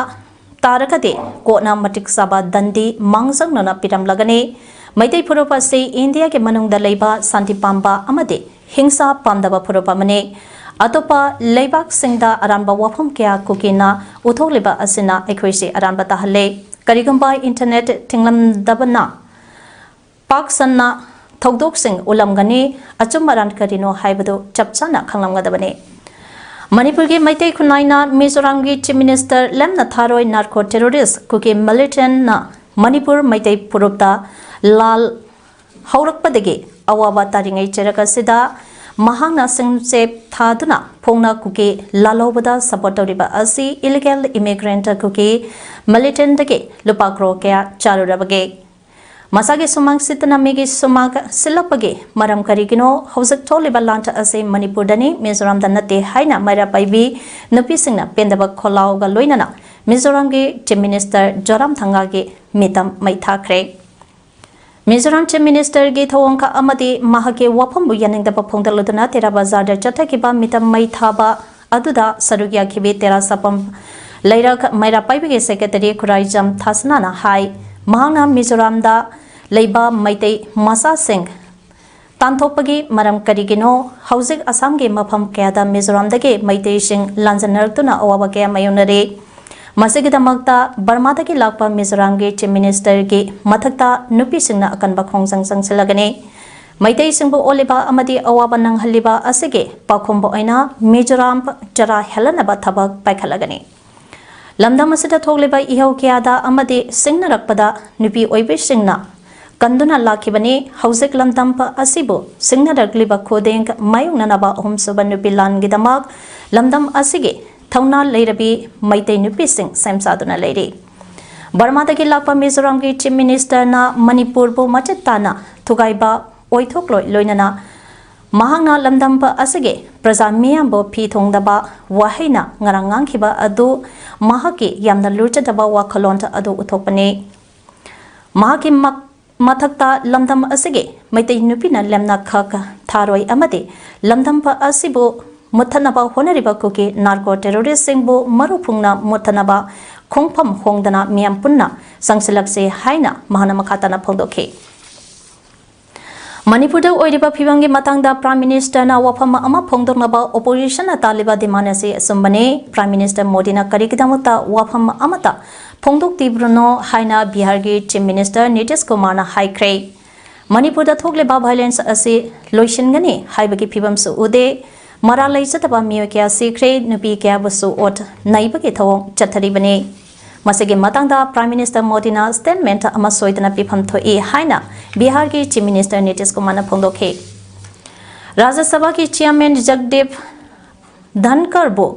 ꯇꯥꯔꯒꯗꯤ ꯀꯣꯔꯠꯅ ꯃꯇꯤꯛ ꯆꯥꯕ ꯗꯟꯗꯤ ꯃꯥꯡꯖꯧꯅꯅ ꯄꯤꯔꯝꯂꯒꯅꯤ꯫ ꯃꯩꯇꯩ ꯐꯨꯔꯨꯞ ꯑꯁꯤ ꯏꯟꯗꯤꯌꯥꯒꯤ ꯃꯅꯨꯡꯗ ꯂꯩꯕ ꯁꯥꯟꯇꯤ ꯄꯥꯝꯕ ꯑꯃꯗꯤ ꯍꯤꯡꯁꯥ ꯄꯥꯝꯗꯕ ꯐꯨꯔꯨꯞ ꯑꯃꯅꯤ꯫ ꯑꯇꯣꯞꯄ ꯂꯩꯕꯥꯛꯁꯤꯡꯗ ꯑꯔꯥꯟꯕ ꯋꯥꯐꯝ ꯀꯌꯥ ꯀꯨꯀꯤꯅ ꯎꯠꯊꯣꯛꯂꯤꯕ ꯑꯁꯤꯅ ꯑꯩꯈꯣꯏꯁꯤ ꯑꯔꯥꯟꯕ ꯇꯥꯍꯜꯂꯦ꯫ ꯀꯔꯤꯒꯨꯝꯕ ꯏꯟꯇꯔꯅꯦꯠ ꯊꯤꯡꯂꯝꯗꯕꯅ ꯄꯥꯛ ꯁꯟꯅ ꯊꯧꯗꯣꯛꯁꯤꯡ ꯎꯠꯂꯝꯒꯅꯤ, ꯑꯆꯨꯝ ꯑꯔꯥꯟ ꯀꯔꯤꯅꯣ ꯍꯥꯏꯕꯗꯨ ꯆꯞ ꯆꯥꯅ ꯈꯪꯂꯝꯒꯗꯕꯅꯤ꯫ ꯃꯅꯤꯄꯨꯔꯒꯤ ꯃꯩꯇꯩ ꯈꯨꯟꯅꯥꯏꯅ ꯃꯤꯖꯣꯔꯥꯝꯒꯤ ꯆꯤꯐ ꯃꯤꯅꯤꯁꯇꯔ ꯂꯦꯝꯅ ꯊꯥꯔꯣꯏ ꯅꯥꯔꯀꯣ ꯇꯦꯔꯣꯔꯤꯁ ꯀꯨꯀꯤ ꯃꯤꯂꯤꯇꯦꯟꯠꯅ ꯃꯅꯤꯄꯨꯔ ꯃꯩꯇꯩ ꯐꯨꯔꯨꯞꯇ ꯂꯥꯜ ꯍꯧꯔꯛꯄꯗꯒꯤ ꯑꯋꯥꯕ ꯇꯥꯔꯤꯉꯩ ꯆꯩꯔꯛ ꯑꯁꯤꯗ ꯃꯍꯥꯛꯅ ꯁꯤꯡꯆꯦꯞ ꯊꯥꯗꯨꯅ ꯐꯣꯡꯅ ꯀꯨꯀꯤ ꯂꯥꯜꯍꯧꯕꯗ ꯁꯄꯣꯔꯠ ꯇꯧꯔꯤꯕ ꯑꯁꯤ ꯏꯂꯤꯒꯦꯜ ꯏꯃꯤꯒ꯭ꯔꯦꯟꯠ ꯀꯨꯀꯤ ꯃꯤꯂꯤꯇꯦꯟꯠꯇꯒꯤ ꯂꯨꯄꯥ ꯀ꯭ꯔꯣꯔ ꯀꯌꯥ ꯆꯥꯔꯨꯔꯕꯒꯦ? ꯃꯁꯥꯒꯤ ꯁꯨꯃꯥꯡ ꯁꯤꯠꯇꯅ ꯃꯤꯒꯤ ꯁꯨꯃꯥꯡ ꯁꯤꯠꯂꯛꯄꯒꯤ ꯃꯔꯝ ꯀꯔꯤꯒꯤꯅꯣ? ꯍꯧꯖꯤꯛ ꯊꯣꯛꯂꯤꯕ ꯂꯥꯟ ꯑꯁꯤ ꯃꯅꯤꯄꯨꯔꯗꯅꯤ, ꯃꯤꯖꯣꯔꯥꯝꯗ ꯅꯠꯇꯦ ꯍꯥꯏꯅ ꯃꯩꯔꯥ ꯄꯥꯏꯕꯤ ꯅꯨꯄꯤꯁꯤꯡꯅ ꯄꯦꯟꯗꯕ ꯈꯣꯜꯂꯥꯎꯒ ꯂꯣꯏꯅꯅ ꯃꯤꯖꯣꯔꯥꯝꯒꯤ ꯆꯤꯐ ꯃꯤꯅꯤꯁꯇꯔ ꯖꯣꯔꯥꯝ ꯊꯪꯒꯥꯒꯤ ꯃꯤꯇꯝ ꯃꯩ ꯊꯥꯈ꯭ꯔꯦ꯫ ꯃꯤꯖꯣꯔꯥꯝ ꯆꯤꯐ ꯃꯤꯅꯤꯁꯇꯔꯒꯤ ꯊꯧꯑꯣꯡ ꯈꯛ ꯑꯃꯗꯤ ꯃꯍꯥꯛꯀꯤ ꯋꯥꯐꯝꯕꯨ ꯌꯥꯅꯤꯡꯗꯕ ꯐꯣꯡꯗꯣꯛꯂꯗꯨꯅ ꯇꯦꯔꯥ ꯕꯖꯥꯔꯗ ꯆꯠꯊꯈꯤꯕ ꯃꯤꯇꯝ ꯃꯩ ꯊꯥꯕ ꯑꯗꯨꯗ ꯁꯔꯨꯛ ꯌꯥꯈꯤꯕꯤ ꯇꯦꯔꯥ ꯁꯥꯄꯝ ꯂꯩꯔꯛ ꯃꯩꯔꯥ ꯄꯥꯏꯕꯤꯒꯤ ꯁꯦꯀ꯭ꯔꯦꯇꯔꯤ ꯈꯨꯔꯥꯏꯖꯝ ꯊꯥꯁꯅꯥꯅ ꯍꯥꯏ, ꯃꯍꯥꯛꯅ ꯃꯤꯖꯣꯔꯥꯝꯗ ꯂꯩꯕ ꯃꯩꯇꯩ ꯃꯆꯥꯁꯤꯡ ꯇꯥꯟꯊꯣꯛꯄꯒꯤ ꯃꯔꯝ ꯀꯔꯤꯒꯤꯅꯣ? ꯍꯧꯖꯤꯛ ꯑꯁꯥꯝꯒꯤ ꯃꯐꯝ ꯀꯌꯥꯗ ꯃꯤꯖꯣꯔꯥꯝꯗꯒꯤ ꯃꯩꯇꯩꯁꯤꯡ ꯂꯥꯟꯖꯟꯅꯔꯛꯇꯨꯅ ꯑꯋꯥꯕ ꯀꯌꯥ ꯃꯥꯌꯣꯛꯅꯔꯤ꯫ ꯃꯁꯤꯒꯤꯗꯃꯛꯇ ꯕꯔꯃꯥꯗꯒꯤ ꯂꯥꯛꯄ ꯃꯤꯖꯣꯔꯥꯝꯒꯤ Chief Ministerꯒꯤ ꯃꯊꯛꯇ ꯅꯨꯄꯤꯁꯤꯡꯅ ꯑꯀꯟꯕ ꯈꯣꯡꯖꯪ ꯆꯪꯁꯤꯜꯂꯒꯅꯤ꯫ ꯃꯩꯇꯩꯁꯤꯡꯕꯨ ꯑꯣꯠꯂꯤꯕ ꯑꯃꯗꯤ ꯑꯋꯥꯕ ꯅꯪꯍꯜꯂꯤꯕ ꯑꯁꯤꯒꯤ ꯄꯥꯎꯈꯨꯝꯕ ꯑꯣꯏꯅ ꯃꯤꯖꯣꯔꯥꯝ ꯆꯔꯥ ꯍꯦꯜꯂꯅꯕ ꯊꯕꯛ ꯄꯥꯏꯈꯠꯂꯒꯅꯤ꯫ ꯂꯝꯗꯝ ꯑꯁꯤꯗ ꯊꯣꯛꯂꯤꯕ ꯏꯍꯧ ꯀꯌꯥꯗ ꯑꯃꯗꯤ ꯁꯤꯡꯅꯔꯛꯄꯗ ꯅꯨꯄꯤ ꯑꯣꯏꯕꯤꯁꯤꯡꯅ ꯀꯟꯗꯨꯅ ꯂꯥꯛꯈꯤꯕꯅꯤ꯫ ꯍꯧꯖꯤꯛ ꯂꯝꯗꯝ ꯑꯁꯤꯕꯨ ꯁꯤꯡꯅꯔꯛꯂꯤꯕ ꯈꯨꯗꯤꯡ ꯃꯥꯌꯣꯛꯅꯅꯕ ꯑꯍꯨꯝꯁꯨꯕ ꯅꯨꯄꯤ ꯂꯥꯟꯒꯤꯗꯃꯛ ꯂꯝꯗꯝ ꯑꯁꯤꯒꯤ ꯊꯧꯅꯥ ꯂꯩꯔꯕꯤ ꯃꯩꯇꯩ ꯅꯨꯄꯤꯁꯤꯡ ꯁꯦꯝ ꯁꯥꯗꯨꯅ ꯂꯩꯔꯤ꯫ ꯕꯔꯃꯥꯗꯒꯤ ꯂꯥꯛꯄ ꯃꯤꯖꯣꯔꯥꯝꯒꯤ Chief Ministerꯅ ꯃꯅꯤꯄꯨꯔꯕꯨ ꯃꯆꯦꯠ ꯇꯥꯅ ꯊꯨꯒꯥꯏꯕ ꯑꯣꯏꯊꯣꯛꯂꯣꯏ ꯂꯣꯏꯅꯅ ꯃꯍꯥꯛꯅ ꯂꯝꯗꯝ ꯑꯁꯤꯒꯤ ꯄ꯭ꯔꯖꯥ ꯃꯤꯌꯥꯝꯕꯨ ꯐꯤ ꯊꯣꯡꯗꯕ ꯋꯥꯍꯩꯅ ꯉꯔꯥꯡ ꯉꯥꯡꯈꯤꯕ ꯑꯗꯨ ꯃꯍꯥꯛꯀꯤ ꯌꯥꯝꯅ ꯂꯨꯔꯆꯗꯕ ꯋꯥꯈꯜꯂꯣꯟ ꯑꯗꯨ ꯎꯠꯊꯣꯛꯄꯅꯤ꯫ ꯃꯍꯥꯛꯀꯤ ꯃꯛ-, ꯃꯊꯛꯇ ꯂꯝꯗꯝ ꯑꯁꯤꯒꯤ ꯃꯩꯇꯩ ꯅꯨꯄꯤꯅ ꯂꯦꯝꯅ ꯈꯛ ꯊꯥꯔꯣꯏ ꯑꯃꯗꯤ ꯂꯝꯗꯝ ꯑꯁꯤꯕꯨ ꯃꯨꯠꯊꯠꯅꯕ ꯍꯣꯠꯅꯔꯤꯕ ꯀꯨꯀꯤ narco terroristꯁꯤꯡꯕꯨ ꯃꯔꯨ ꯐꯨꯡꯅ ꯃꯨꯠꯊꯠꯅꯕ ꯈꯣꯡꯐꯝ ꯍꯣꯡꯗꯅ ꯃꯤꯌꯥꯝ ꯄꯨꯟꯅ ꯆꯪꯁꯤꯜꯂꯛꯁꯤ ꯍꯥꯏꯅ ꯃꯍꯥꯛꯅ ꯃꯈꯥ ꯇꯥꯅ ꯐꯣꯡꯗꯣꯛꯈꯤ꯫ ꯃꯅꯤꯄꯨꯔꯗ ꯑꯣꯏꯔꯤꯕ ꯐꯤꯕꯝꯒꯤ ꯃꯇꯥꯡꯗ Prime Ministerꯅ ꯋꯥꯐꯝ ꯑꯃ ꯐꯣꯡꯗꯣꯛꯅꯕ oppositionꯅ ꯇꯥꯜꯂꯤꯕ demand ꯑꯁꯤ ꯑꯆꯨꯝꯕꯅꯤ꯫ Prime Minister ꯃꯣꯗꯤꯅ ꯀꯔꯤꯒꯤꯗꯃꯛꯇ ꯋꯥꯐꯝ ꯑꯃꯠꯇ ꯐꯣꯡꯗꯣꯛꯇ꯭ꯔꯤꯕꯅꯣ ꯍꯥꯏꯅ ꯕꯤꯍꯥꯔꯒꯤ Chief Minister ꯅꯤꯇꯤꯁ ꯀꯨꯃꯥꯔꯅ ꯍꯥꯏꯈ꯭ꯔꯦ꯫ ꯃꯅꯤꯄꯨꯔꯗ ꯊꯣꯛꯂꯤꯕ violence ꯑꯁꯤ ꯂꯣꯏꯁꯤꯟꯒꯅꯤ ꯍꯥꯏꯕꯒꯤ ꯐꯤꯕꯝꯁꯨ ꯎꯗꯦ꯫ ꯃꯔꯥꯜ ꯂꯩꯖꯗꯕ ꯃꯤꯑꯣꯏ ꯀꯌꯥ ꯁꯤꯈ꯭ꯔꯦ, ꯅꯨꯄꯤ ꯀꯌꯥꯕꯨꯁꯨ ꯑꯣꯠ ꯅꯩꯕꯒꯤ ꯊꯧꯑꯣꯡ ꯆꯠꯊꯔꯤꯕꯅꯤ꯫ ꯃꯁꯤꯒꯤ ꯃꯇꯥꯡꯗ Prime Minister ꯃꯣꯗꯤꯅ statement ꯑꯃ ꯁꯣꯏꯗꯅ ꯄꯤꯐꯝ ꯊꯣꯛꯏ ꯍꯥꯏꯅ ꯕꯤꯍꯥꯔꯒꯤ Chief Minister ꯅꯤꯇꯤꯁ ꯀꯨꯃꯥꯔꯅ ꯐꯣꯡꯗꯣꯛꯈꯤ꯫ ꯔꯥꯖ꯭ꯌ ꯁꯚꯥꯒꯤ Chairman ꯖꯒꯗꯤꯞ ꯙꯟꯀꯔꯕꯨ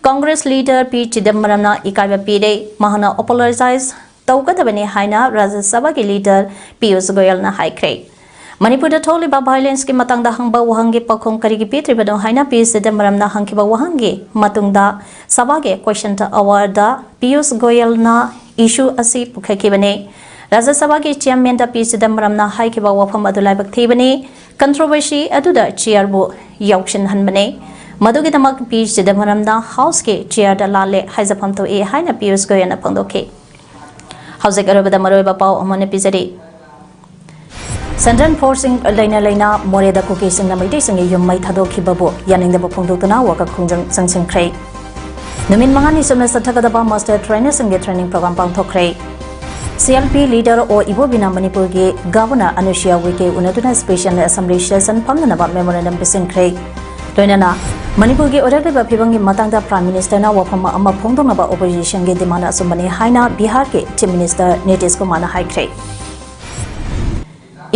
Congress leader ꯄꯤ ꯆꯤꯗꯝꯕꯔꯝꯅ ꯏꯀꯥꯏꯕ ꯄꯤꯔꯦ꯫ ꯃꯍꯥꯛꯅ apologize ꯇꯧꯒꯗꯕꯅꯤ ꯍꯥꯏꯅ ꯔꯥꯖ꯭ꯌ ꯁꯚꯥꯒꯤ leader ꯄꯤꯌꯨꯁ ꯒꯣꯌꯜꯅ ꯍꯥꯏꯈ꯭ꯔꯦ꯫ ꯃꯅꯤꯄꯨꯔꯗ ꯊꯣꯛꯂꯤꯕ violenceꯀꯤ ꯃꯇꯥꯡꯗ ꯍꯪꯕ ꯋꯥꯍꯪꯒꯤ ꯄꯥꯎꯈꯨꯝ ꯀꯔꯤꯒꯤ ꯄꯤꯗ꯭ꯔꯤꯕꯅꯣ ꯍꯥꯏꯅ ꯄꯤ ꯆꯤꯗꯝꯕꯔꯝꯅ ꯍꯪꯈꯤꯕ ꯋꯥꯍꯪꯒꯤ ꯃꯇꯨꯡꯗ ꯁꯚꯥꯒꯤ question hourꯗ ꯄꯤꯌꯨꯁ ꯒꯣꯌꯜꯅ issue ꯑꯁꯤ ꯄꯨꯈꯠꯈꯤꯕꯅꯤ꯫ ꯔꯥꯖ꯭ꯌ ꯁꯚꯥꯒꯤ Chairmanꯗ ꯄꯤ ꯆꯤꯗꯝꯕꯔꯝꯅ ꯍꯥꯏꯈꯤꯕ ꯋꯥꯐꯝ ꯑꯗꯨ ꯂꯥꯏꯕꯛ ꯊꯤꯕꯅꯤ꯫ Controversy ꯑꯗꯨꯗ chairꯕꯨ ꯌꯥꯎꯁꯤꯟꯍꯟꯕꯅꯤ꯫ ꯃꯗꯨꯒꯤꯗꯃꯛ ꯄꯤ ꯆꯤꯗꯝꯕꯔꯝꯅ Houseꯀꯤ chairꯗ ꯂꯥꯜꯂꯦ ꯍꯥꯏꯖꯐꯝ ꯊꯣꯛꯏ ꯍꯥꯏꯅ ꯄꯤꯌꯨꯁ ꯒꯣꯌꯜꯅ ꯐꯣꯡꯗꯣꯛꯈꯤ꯫ ꯍꯧꯖꯤꯛ ꯑꯔꯣꯏꯕꯗ ꯃꯔꯨꯑꯣꯏꯕ ꯄꯥꯎ ꯑꯃꯅ ꯄꯤꯖꯔꯤ꯫ Central force ꯁꯤꯡ ꯂꯩꯅ ꯂꯩꯅ ꯃꯣꯔꯦꯗ ꯀꯨꯀꯤꯁꯤꯡꯅ ꯃꯩꯇꯩꯁꯤꯡꯒꯤ ꯌꯨꯝ ꯃꯩ ꯊꯥꯗꯣꯛꯈꯤꯕꯕꯨ ꯌꯥꯅꯤꯡꯗꯕ ꯐꯣꯡꯗꯣꯛꯇꯨꯅ ꯋꯥꯀꯠ ꯈꯣꯡꯖꯪ ꯆꯪꯁꯤꯟꯈ꯭ꯔꯦ꯫ ꯅꯨꯃꯤꯠ ꯃꯉꯥꯅꯤ ꯆꯨꯞꯅ ꯆꯠꯊꯒꯗꯕ master trainer ꯁꯤꯡꯒꯤ training program ꯄꯥꯡꯊꯣꯛꯈ꯭ꯔꯦ꯫ C L P leader ꯑꯣ ꯏꯕꯣꯕꯤꯅ ꯃꯅꯤꯄꯨꯔꯒꯤ Governor ꯑꯅꯨꯁꯨꯏꯌꯥ ꯎꯏꯀꯦ ꯎꯅꯗꯨꯅ special assembly session ꯐꯝꯅꯅꯕ memorandum ꯄꯤꯁꯤꯟꯈ꯭ꯔꯦ꯫ ꯂꯣꯏꯅꯅ ꯃꯅꯤꯄꯨꯔꯒꯤ ꯑꯣꯏꯔꯛꯂꯤꯕ ꯐꯤꯕꯝꯒꯤ ꯃꯇꯥꯡꯗ Prime Minister ꯅ ꯋꯥꯐꯝ ꯑꯃ ꯐꯣꯡꯗꯣꯛꯅꯕ opposition ꯒꯤ demand ꯑꯆꯨꯝꯕꯅꯤ ꯍꯥꯏꯅ ꯕꯤꯍꯥꯔꯒꯤ Chief Minister ꯅꯤꯇꯤꯁ ꯀꯨꯃꯥꯔꯅ ꯍꯥꯏꯈ꯭ꯔꯦ꯫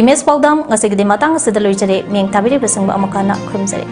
Image ꯄꯥꯎꯗꯝ ꯉꯁꯤꯒꯤꯗꯤ ꯃꯇꯥꯡ ꯑꯁꯤꯗ ꯂꯣꯏꯖꯔꯦ꯫ ꯃꯤꯠꯌꯦꯡ ꯇꯥꯕꯤꯔꯤꯕꯁꯤꯡꯕꯨ ꯑꯃꯨꯛ ꯍꯟꯅ ꯈꯨꯔꯨꯝꯖꯔꯤ꯫